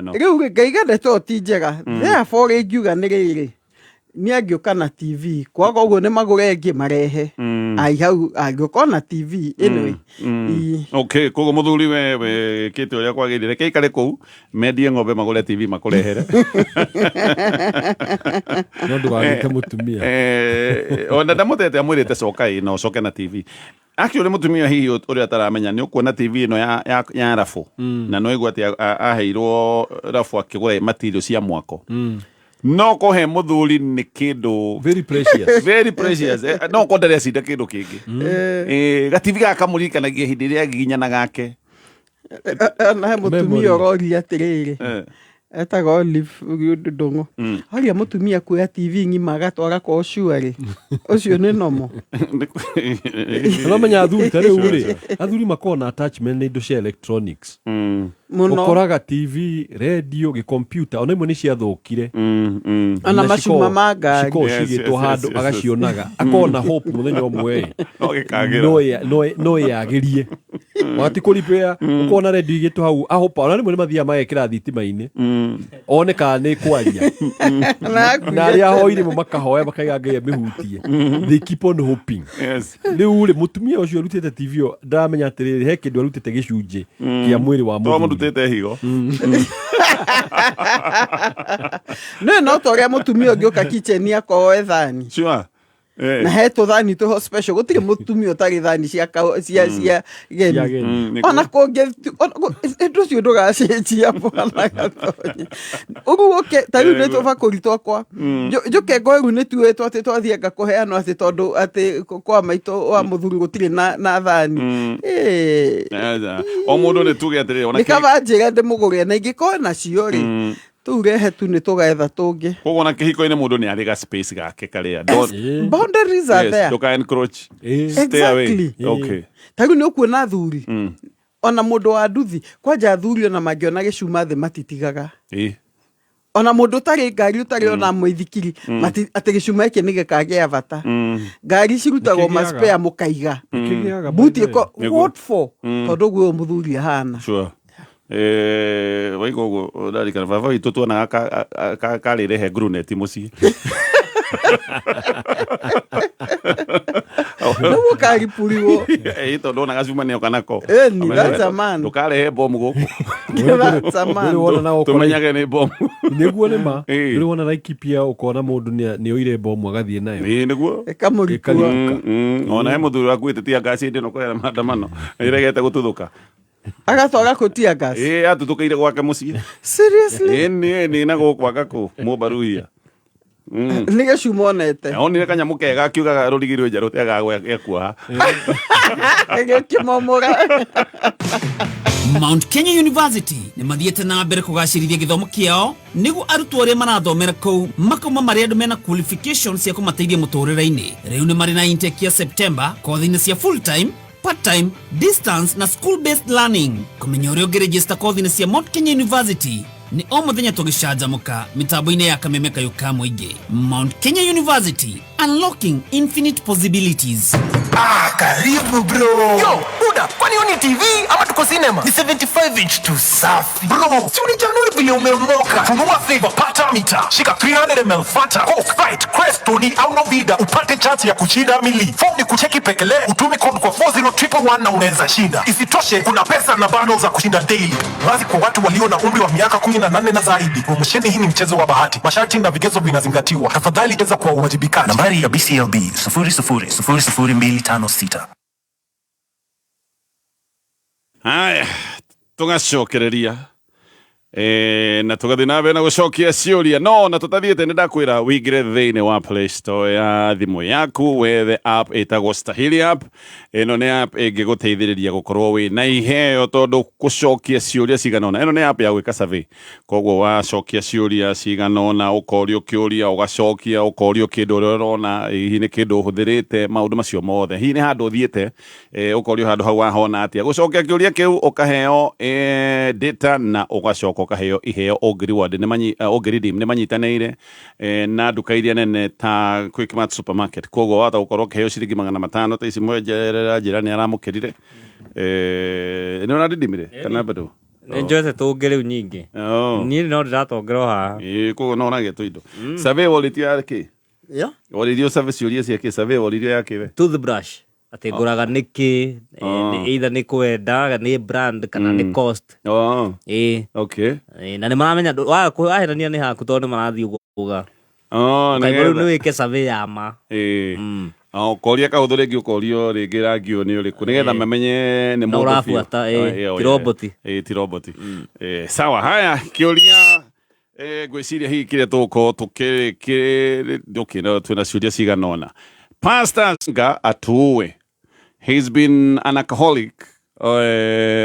No. Rĩu rĩ, ngaiga ndeto ĩyo ti njega. Therefore rĩngiuga nĩ rĩrĩ, nĩ angĩũka na TV kwaga ũguo nĩ magũre ĩngĩ marehe. Ai hau angĩũka na TV anyway. Okay, koguo mũthuri we wĩkĩte ũrĩa kwagĩrĩire, reke ikare kũu, mendie ng'ombe magũre TV makũrehere. No ndũgagĩte mũtumia. Ona ndamũtete, amwĩrĩte coka ĩ na ũcoke na TV. Actually mũtumia hihi ũrĩa ataramenya nĩ ũkuona TV ĩno ya rabu, na no igua atĩ aheirwo rabu akĩgũra material cia mwako, no kũhe mũthuri nĩ kĩndũ very precious. Very precious. No ko ndarĩacinda kĩndũ kĩngĩ. Gatibi gaka kamũririkanagia hĩndĩ ĩrĩa agiginyana gake. Na he mũtumia ũroria atĩrĩrĩ, Etaga Olive Ndũng'ũ. Aria mũtumia kuoya TV ng'ima agatwara kwa ũcuarĩ. Ũcio nĩ nomo. Ũramenya athuri ta rĩu rĩ, athuri makoragwo na attachment na indo cia electronics. Mũno. Ũkoraga TV, radio, gĩkompiuta, ona imwe nĩ ciathũkire. Ona macuma ma ngari. Cikoragwo Yes, cigĩtwo yes, handũ yes, yes, agacionaga. yes. Akoragwo na hope mũthenya ũmwe No gĩkagĩra. no ĩyagĩrie. Wati kũripea ũkona redio igĩtwo hau ahopa ona rĩmwe nĩ mathiaga magekĩra thitima-inĩ one kana nĩ kwaria Na na arĩa ahoi rĩmwe makahoya makaiga ngai amĩhutie. They keep on hoping. Yes. Rĩu rĩ, mũtumia ũcio ũrutĩte TV ĩyo ndaramenya atĩrĩrĩ, he kĩndũ arutĩte gĩcunjĩ kĩa mwĩrĩ wa To mũthuri. mũrutĩte higo. Nĩ no ta ũrĩa mũtumia ũngĩũka kitchen akoe thani. Sure. Eh. Na he tũthani twĩho special, gũtirĩ mũtumia ũtarĩ thani cia cia cia Cia geni. geni. Nĩguo. Ona kũngĩ ũndũ ũcio ndũgacenjia bwana Gatonye. Ũguo ũke ta rĩu nĩ tũbakũri twakwa. Njũke ngoe rĩu nĩ tuĩtwo atĩ twathianga kũheanwo atĩ tondũ atĩ kwa maitũ wa mũthuri gũtirĩ na thani. Ĩĩ. O mũndũ nĩ tuge atĩrĩrĩ, ona Nĩ kaba njĩre ndĩmũgũrĩre na ingĩkorwo nacio rĩ, tũu rehe tu nĩ tũgetha tũngĩ. Koguo ona kĩhiko-inĩ mũndũ nĩ arĩ ga space gake karĩa. Boundaries are Yes, there. ndũka encroach. Stay away. Exactly. Okay. Ta rĩu nĩ ũkuona athuri ona mũndũ wa nduthi kwanja athuri ona mangĩona gĩcuma thĩ matitigaga. Ona mũndũ ũtarĩ ngari ũtarĩ ona mũithikiri atĩ gĩcuma gĩkĩ nĩ gĩkagĩa bata. Ngari cirutagwo Nĩkĩgĩaga. maspare mũkaiga. Nĩkĩgĩaga, Buti by the way. ĩko Nĩguo. what for? Tondũ ũguo ũyũ mũthuri ahana. Sure. Waigua ũguo ndarikana baba witũ tuonaga karĩrehe nguruneti mũciĩ. Rĩu ũkariburiwo. Ĩ, tondũ onaga cuma nĩoka nako. Ĩni, that's a man. Ndũkarehe bomu gũkũ. That's a man. Ndũrĩ wona na ũkora- Tũmenyage nĩ bomu. Nĩguo nĩ ma. Ĩĩ. Ndũrĩ wona Laikipia ũkona mũndũ nĩ oire bomu agathiĩ nayo. Ĩ, nĩguo. Ĩkamũripua. Ona he mũthuri wakuĩte tia ngasi hĩndĩ ĩno kũhera maandamano ĩregete gũtuthũka. Agatwara kũ tear gas? Ĩ, atuthũkĩire gwake mũciĩ. Seriously? Ĩ, nĩ na gũkũ anga kũ mũmbaruhia. Nĩ gĩcuma onete. Onire kanyamũ kega akiugaga rũrigi rwĩ njerũ tegaga gĩakuoha. Gĩkĩmomora. Mount Kenya University nĩ mathiĩte na mbere kũgacĩrithia gĩthomo kĩao nĩguo arutwo arĩa marathomera kũu makauma marĩ andũ mena qualifications cia kũmateithia mũtũrĩre-inĩ. Rĩu nĩ marĩ na intake ya September kothi-inĩ cia full time, part time, distance na school based learning. Kũmenya ũrĩa ũngĩregister kothi-inĩ cia Mount Kenya University nĩ o mũthenya tũgĩcanjamũka mĩtambo-inĩ ya Kameme Kayũ ka Mũingĩ. Mount Kenya University, unlocking infinite possibilities. Ah, karibu bro. Yo, buda, kwani hii ni TV ama tuko cinema? Ni 75 inch tu safi. Bro, si unichanue vile umeomoka. Funua Flavor pata mita. Shika 300 ml Fanta, Coke, Sprite, Crest, Tony au Novida upate chance ya kushinda mili. Form ni kucheki pekele, utume code kwa 40111 na unaweza shinda. Isitoshe, kuna pesa na bundles za kushinda daily. Wazi kwa watu walio na umri wa miaka 18 na zaidi. Promosheni hii ni mchezo wa bahati. Masharti na vigezo vinazingatiwa. Tafadhali cheza kwa uwajibikaji. Nambari ya BCLB 0000256. Haya, tũgacokereria na tũgathiĩ na mbere na gũcokia ciũria no na tũtathiĩte nĩ ndakwĩra wĩingĩre thĩinĩ wa Play Store ya thimũ yaku wethe app ĩtagwo Stahili app. Ĩno nĩ app ĩngĩgũteithĩrĩria gũkorwo wĩ na iheo tondũ gũcokia ciũria cigana ũna. Ĩno nĩ app ya gwĩka survey, koguo wacokia ciũria cigana ũna ũkorio kĩũria ũgacokia ũkorio kĩndũ ũrĩa ũrona hihi nĩ kĩndũ ũhũthĩrĩte maũndũ macio mothe, hihi nĩ handũ ũthiĩte ũkorio handũ hau wahona atĩa. Gũcokia kĩũria kĩu ũkaheo data na ũgacoka ũkaheo iheo ũngĩ-reward nĩ ũngĩ-redeem nĩ manyitanĩire na nduka iria nene ta Quickmart supermarket. Koguo wahota gũkorwo ũkĩheo ciringi 500 ta ici mwenjerera njĩra nĩ aramũkĩrire. Nĩ ũrarindimire kana bado? Nĩ njoete tũngĩ rĩu nyingĩ. Niĩ no ndĩratongera o haha. Ĩĩ, koguo no ũragĩa tũindo. Survey worĩtio ya kĩ? Yeah. Worĩrio survey ciũria cia kĩ? Survey worĩrio ya kĩ we? Toothbrush. Atĩ ngũraga nĩkĩ, either nĩ kwenda, nĩ brand kana nĩ cost. Ĩĩ. Okay. Ĩĩ, na nĩ maramenya waherania nĩ haku tondũ nĩ marathiĩ kuga. Ũkaigua rĩu nĩ wĩke survey ya ma. Ĩĩ. Ũkoria kaũndũ rĩngĩ ũkorio rĩngĩ rangi ũyũ nĩ ũrĩkũ nĩgetha mamenye nĩ Na mũndũ biũ. ũrabuata, ĩĩ, ti roboti. Ĩĩ, ti roboti. Sawa, haya kĩũria ngwĩciria hihi kĩrĩa tũgũkorwo tũkĩ okay, no twĩna ciũria cigana ũna. Pastor Nga atuue. He's been an alcoholic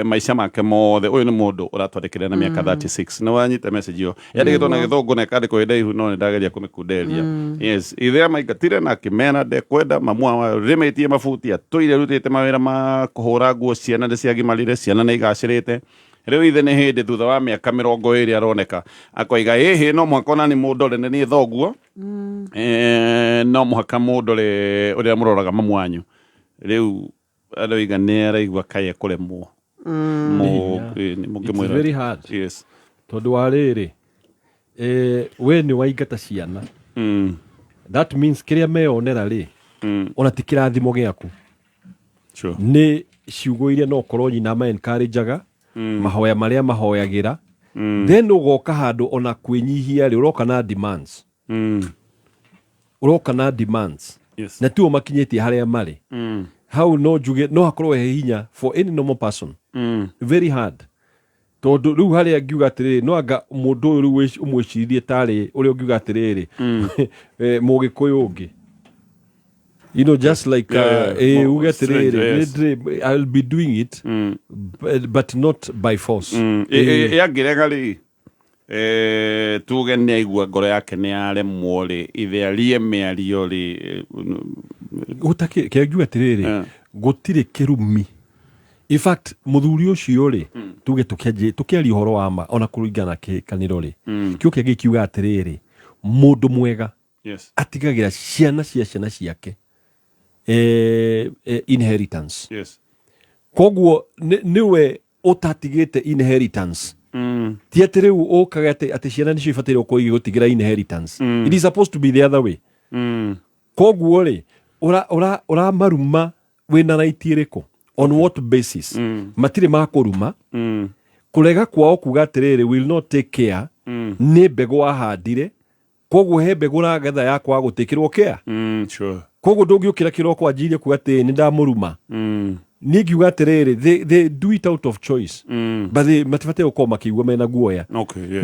Maica make mothe ũyũ nĩ mũndũ ũratwandĩkĩra na mĩaka 36 nĩ wanyita message ĩyo yandĩkĩtwo na gĩthũngũ na ĩkandĩkwo ĩndaihu no nĩ ndageria kũmĩkunderia. Yes, ithe amaingatire na akĩmera ndekwenda mamu wao rĩmĩtie mabuti atũire arutĩte mawĩra ma kũhũra nguo, ciana nĩ ciagimarire, ciana nĩ igacĩrĩte. Rĩu ithe nĩ hĩndĩ thutha wa mĩaka 20 aroneka akoiga ĩhĩ no mũhaka ona nĩ mũndore nĩ niĩ thoguo. No mũhaka mũndore ũrĩa mũroraga mamu wanyu. Rĩu aroiga nĩ araigua kaĩ ekũremwo. Nĩ mũngĩmwĩra. It's very hard. Yes. Tondũ wa rĩrĩ, we nĩ waingata ciana, that means kĩrĩa meyonera rĩ, ona ti kĩrathimo gĩaku. Nĩ ciugo iria no ũkorwo nyina ma encourageaga, mahoya marĩa mahoyagĩra, then ũgoka handũ ona kwĩnyihia rĩ, ũroka na demands, ũroka na demands. Na tiwo makinyĩtie harĩa marĩ. Hau no njuge no hakorwo he hinya for any normal person, very hard, tondũ rĩu harĩa ngiuga atĩrĩrĩ, no anga mũndũ ũyũ rĩu ũmwĩciririe tarĩ ũrĩa ũngiuga atĩrĩrĩ, mũgĩkũyũ ũngĩ, just like uge atĩrĩrĩ, I'll be doing it, but not by force. Yangĩrega rĩ, tuge nĩ aigua ngoro yake nĩ yaremwo rĩ, ithe arie mĩario rĩ? Gũtakĩ kĩngiuga atĩrĩrĩ, gũtirĩ kĩrumi. In fact, mũthuri ũcio rĩ, tuge tũkĩaria ũhoro wa ma, ona kũringana na kĩkanĩro rĩ, kĩo kĩngĩ kiuga atĩrĩrĩ, mũndũ mwega atigagĩra ciana cia ciana ciake inheritance. Koguo nĩwe ũtatigĩte inheritance. Ti atĩ rĩu ũkaga atĩ ciana nĩcio ibataire gũkorwo igĩgũtigĩra inheritance. It is supposed to be the other way. Koguo rĩ, ũramaruma wĩna right ĩrĩkũ? On what basis? Matirĩ makũruma. Kũrega kwao kuga atĩrĩrĩ, will not take care, nĩ mbegũ wahandire. Koguo he mbegũ ũragetha ya kwaga gũtĩkĩrwo care. Koguo ndũngĩũkĩra kĩroko wanjirie kuga atĩ nĩ ndamũruma. Niĩ ngiuga atĩrĩrĩ, they do it out of choice, but they matibatiĩ gũkorwo makĩigua mena guoya.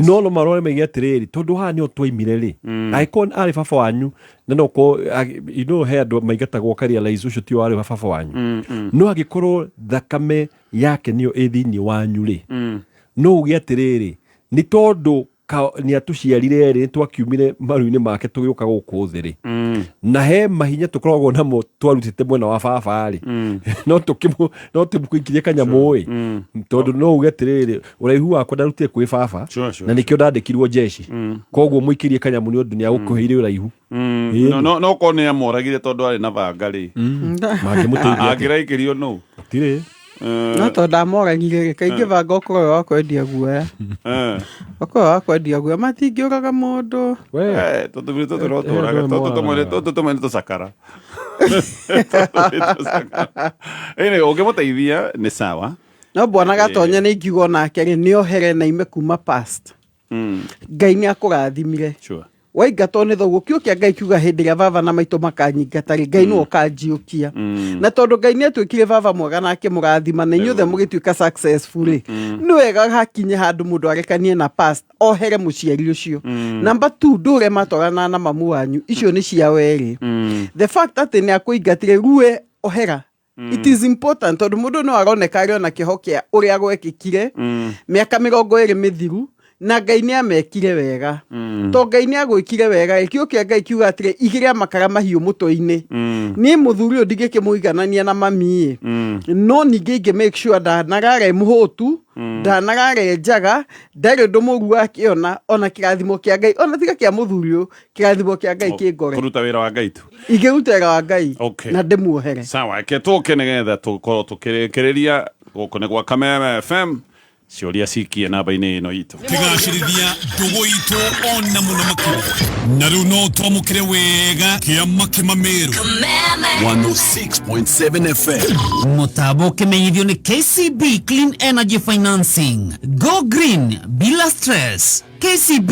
No marore maige atĩrĩrĩ, tondũ haha nĩho twaimire rĩ, angĩkorwo arĩ baba wanyu na no korwo he andũ maingatagwo ũkarealize ũcio tio warĩ baba wanyu, no angĩkorwo thakame yake nĩyo ĩ thĩinĩ wanyu rĩ, no uge atĩrĩrĩ, nĩ tondũ nĩ atũciarire rĩ, nĩ twakiumire maru-inĩ make tũgĩũka gũkũ thĩ rĩ, na he mahinya tũkoragwo namo twarutĩte mwena wa baba rĩ, no tũmũikirie kanyamũ ĩ, tondũ no uge atĩrĩrĩ, ũraihu wakwa ndarutire kwĩ baba, na nĩkĩo ndandĩkirwo jeshi, koguo mũikĩrie kanyamũ nĩ ũndũ nĩ agũkũheire ũraihu. Ĩĩ. No korwo nĩ amoragire tondũ arĩ na banga rĩ, Mangĩmũteithia atĩa? Angĩraikĩrio nũ? Gũtirĩ. No tondũ ndamoragire rĩ, kaingĩ banga ũkorwo wĩ wa kwendia guoya, ũkorwo wa kwendia guoya, matingĩũraga mũndũ. Tũtũmĩre tũtũ no tũrage, tũtũ tũmwe nĩ tũcakara. Anyway, ũngĩmũteithia nĩ sawa. No bwana Gatonye nĩ ingiuga onake rĩ, nĩ ohere na ime kuma past. Ngai nĩ akũrathimire. Waingatwo nĩ thoguo, kĩo kĩa Ngai kiuga hĩndĩ ĩrĩa baba na maitũ makanyingata rĩ, Ngai nĩwe ũkanjiũkia. Na tondũ Ngai nĩ atuĩkire baba mwega na akĩmũrathima na inyuothe mũgĩtuĩka successful rĩ, nĩ wega hakinye handũ mũndũ arekanie na past, ohere mũciari ũcio. Number 2, ndũre matwarana na mamu wanyu, icio nĩ cia werĩ. The fact atĩ nĩ akũingatire rue, ohera. It is important tondũ mũndũ no aroneka arĩ ona kĩho kĩa ũrĩa gwekĩkire mĩaka 20 mĩthiru, na Ngai nĩ amekire wega. To Ngai nĩ agwĩkire wega ĩ, kĩo kĩa Ngai kiuga atĩrĩ, igĩrĩa makara mahiũ mũtwe-inĩ. Niĩ mũthuri ũyũ ndingĩkĩmũiganania na mami ĩ, no ningĩ ingĩ make sure ndanarare mũhũtu, ndanarare njaga, ndarĩ ũndũ mũru akĩona, ona kĩrathimo kĩa Ngai, ona tiga kĩa mũthuri ũyũ, kĩrathimo kĩa Ngai kĩngore. Kũruta wĩra wa Ngai tu. Ingĩruta wĩra wa Ngai na ndĩmuohere. Sawa, reke tũke nĩgetha tũkorwo tũkĩrĩkĩrĩria. Gũkũ nĩ gwa Kameme FM. Ciũria cikie namba-inĩ ĩno itũ. Kĩgacĩrithia ndũgũ itũ ona mũno makĩria, na rĩu no twamũkĩre wega kĩama kĩmamĩrũ 106.7 FM. Mũtambo ũkĩmenyithio nĩ KCB Clean Energy Financing. Go green bila stress. KCB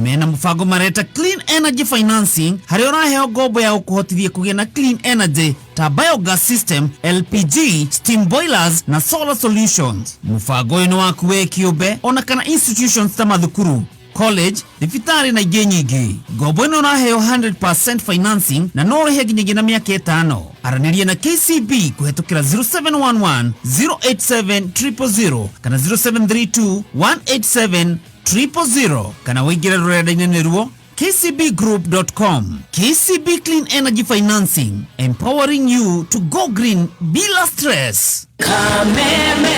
mena mũbango mareta Clean Energy Financing, harĩa ũraheo ngombo ya gũkũhotithia kũgĩa na clean energy ta biogas system, LPG, steam boilers na solar solutions. Mũbango ũyũ nĩ waku we kĩũmbe ona kana institutions ta mathukuru. College, thibitarĩ na ingĩ nyingĩ. Ngombo ĩno ũraheo 100% financing na no ũrĩhe nginyagia na mĩaka 5. Aranĩria na KCB kũhetũkĩra 0711 087 000 kana 0732 187 000 kana ũingĩre rũrenda-inĩ nĩruo kcbgroup.com. KCB Clean Energy Financing, empowering you to go green bila stress. Kameme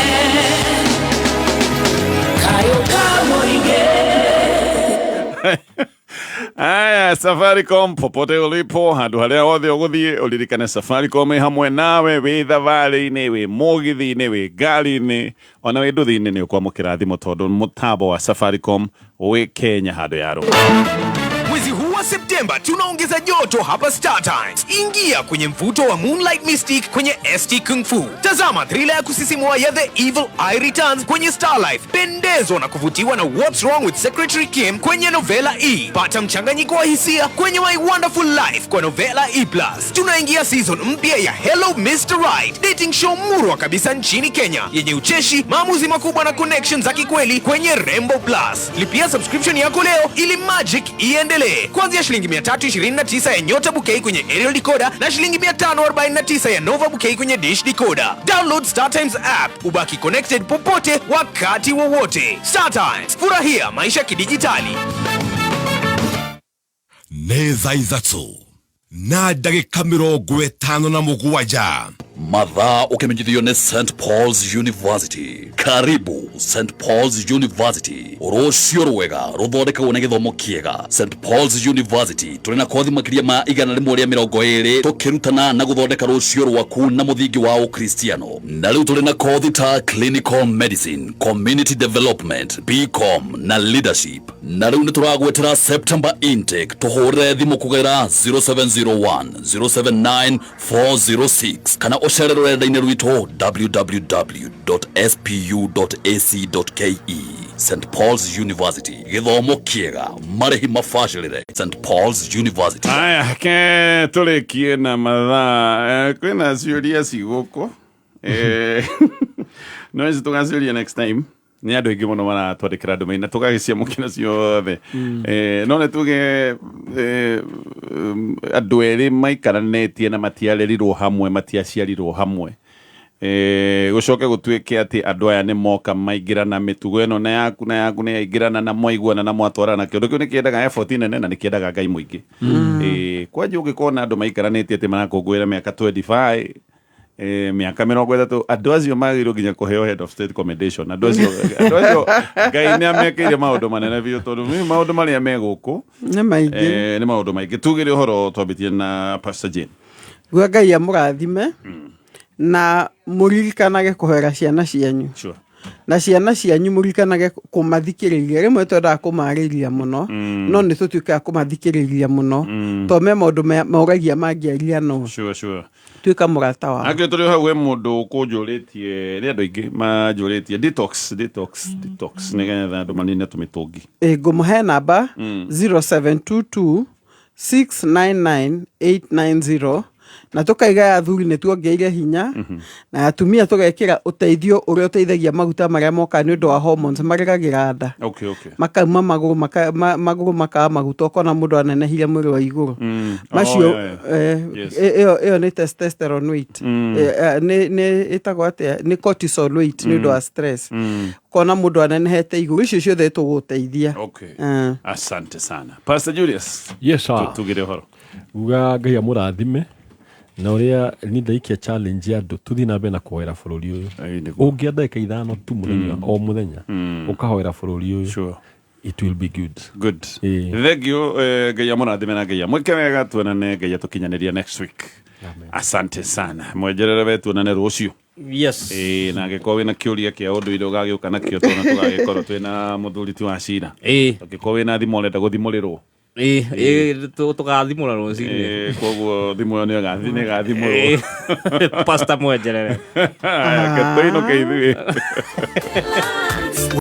kayo kamoige. Aya, Safaricom popote ulipo handu haria hothe uguthie uririkane Safaricom ĩ hamwe nawe wĩ thabarĩ-inĩ, wĩ mũgithi-inĩ, wĩ ngari-inĩ, ona wĩ nduthi-inĩ nĩ ũkwamũkĩra thimũ tondũ mũtambo wa Safaricom wĩ Kenya handũ ya rũma. Mwezi huu wa Septemba tunaongeza joto hapa Star Times. Ingia kwenye mvuto wa Moonlight Mystic kwenye ST Kung Fu. Tazama thriller ya kusisimua ya The Evil Eye Returns kwenye Star Life. Pendezwa na kuvutiwa na What's Wrong with Secretary Kim kwenye Novela E. Pata mchanganyiko wa hisia kwenye My Wonderful Life kwa Novela E+. Tunaingia season mpya ya Hello Mr. Right, dating show murwa kabisa nchini Kenya yenye ucheshi, maamuzi makubwa na connections za kikweli kwenye Rembo Plus. Lipia subscription yako leo ili magic iendelee. Kuanzia shilingi 329 ya Nyota Bouquet kwenye aerial decoder na shilingi 549 ya Nova Bouquet kwenye dish decoder. Download Star Times app ubaki connected popote wakati wowote. Star Times, furahia maisha kidijitali. Nĩ thaa 3 na ndagĩka 57. Mathaa ũkĩmenyithio nĩ St Paul's University. Karibu St Paul's University. Rũciũ rwega rũthondekagwo nĩ gĩthomo kĩega. St Paul's University tũrĩ na kothi makĩria ma 120 tũkĩrutana na gũthondeka rũciũ rwaku na mũthingi wa ũkristiano. Na rĩu tũrĩ na kothi ta clinical medicine, community development, BCom na leadership. Na rĩu nĩ tũragwetera September intake. Tũhũrĩre thimũ kũgerera 0701 079 406 kana ũcere rũrenda-inĩ rwitũ www.spu.ac.ke. St Paul's University, gĩthomo kĩega, marĩhi mabacĩrĩre. St Paul's University. Aya, ke tũrĩkie na mathaa. Kwĩna ciũria cigũkũ no ici tũgaciũria next time. Nĩ andũ aingĩ mũno maratwandĩkĩra ndũmĩrĩri na tũgagĩciamũkĩra ciothe. No nĩ tuge andũ erĩ maikaranĩtie na matiarerirwo hamwe, matiaciarirwo hamwe. Gũcoke gũtuĩke atĩ andũ aya nĩ moka maingĩrana mĩtugo ĩno na yaku na yaku nĩ yaingĩrana na mwaiguana na mwatwarana. Kĩũndũ kĩu nĩ kĩendaga effort nene na nĩ kĩendaga Ngai mũingĩ. Kwanja ũngĩkona andũ maikaranĩtie atĩ marakũngũĩra mĩaka 25, mĩaka 30, andũ acio magĩrĩirwo nginya kũheo head of state commendation. Andũ acio Ngai nĩ amekĩire maũndũ manene biũ tondũ maũndũ marĩa me gũkũ nĩ maingĩ. Nĩ maũndũ maingĩ. Tugĩre ũhoro twambĩtie na Pastor Jane. Gwa Ngai amũrathime na mũririkanage kũhoera ciana cianyu. Sure. Na ciana cianyu mũririkanage kũmathikĩrĩria. Rĩmwe twendaga kũmarĩria mũno, no nĩ tũtuĩkaga kũmathikĩrĩria mũno to me maũndũ maũragia mangĩaria no. Sure, sure. Tuĩka mũrata wao. Angĩ tũrĩ hau he mũndũ ũkũnjũrĩtie, nĩ andũ aingĩ manjũrĩtie detox nĩgetha andũ manine tũmĩtũngi. Ngũmũhe namba 0722 699 890 na tũkaiga ya athuri nĩ tuongeire hinya na atumia tũgekĩra ũteithio ũrĩa ũteithagia maguta marĩa mokaga nĩ ũndũ wa hormones marĩgagĩra nda. Okay, okay. Makauma magũrũ makaga maguta ũkona mũndũ anenehire mwĩrĩ wa igũrũ. Macio ĩyo nĩ testosterone weight. Nĩ ĩtagwo atĩa? Nĩ cortisol weight nĩ ũndũ wa stress. Ũkona mũndũ anenehete igũrũ. Icio ciothe tũgũteithia. Okay. Asante sana. Pastor Julius. Yes sir. Tugire ũhoro. Uga Ngai amũrathime. Na ũrĩa nĩ ndaikia challenge ya andũ tũthiĩ na mbere na kũhoera bũrũri ũyũ. Ũngĩa ndagĩka 5 tu mũthenya o mũthenya ũkahoera bũrũri ũyũ. It will be good. Good. Thank you. Ngai amũrathime na Ngai amwĩke wega. Tuonane Ngai atũkinyanĩria next week. Asante sana. Mwenjerere we tuonane rũciũ. Yes. Na angĩkorwo wĩna kĩũria kĩa ũndũire ũgagĩũka nakĩo tondũ tũgagĩkorwo twĩna mũthuri ti wa cira. Angĩkorwo wĩna thimũ ũrenda gũthimũrĩrwo. Tũgathimũra rũcinĩ. Koguo thimũ ĩyo nĩ ĩgathimũrwo. Pastor Mwenjerere. Reke tũinũke ithuĩ.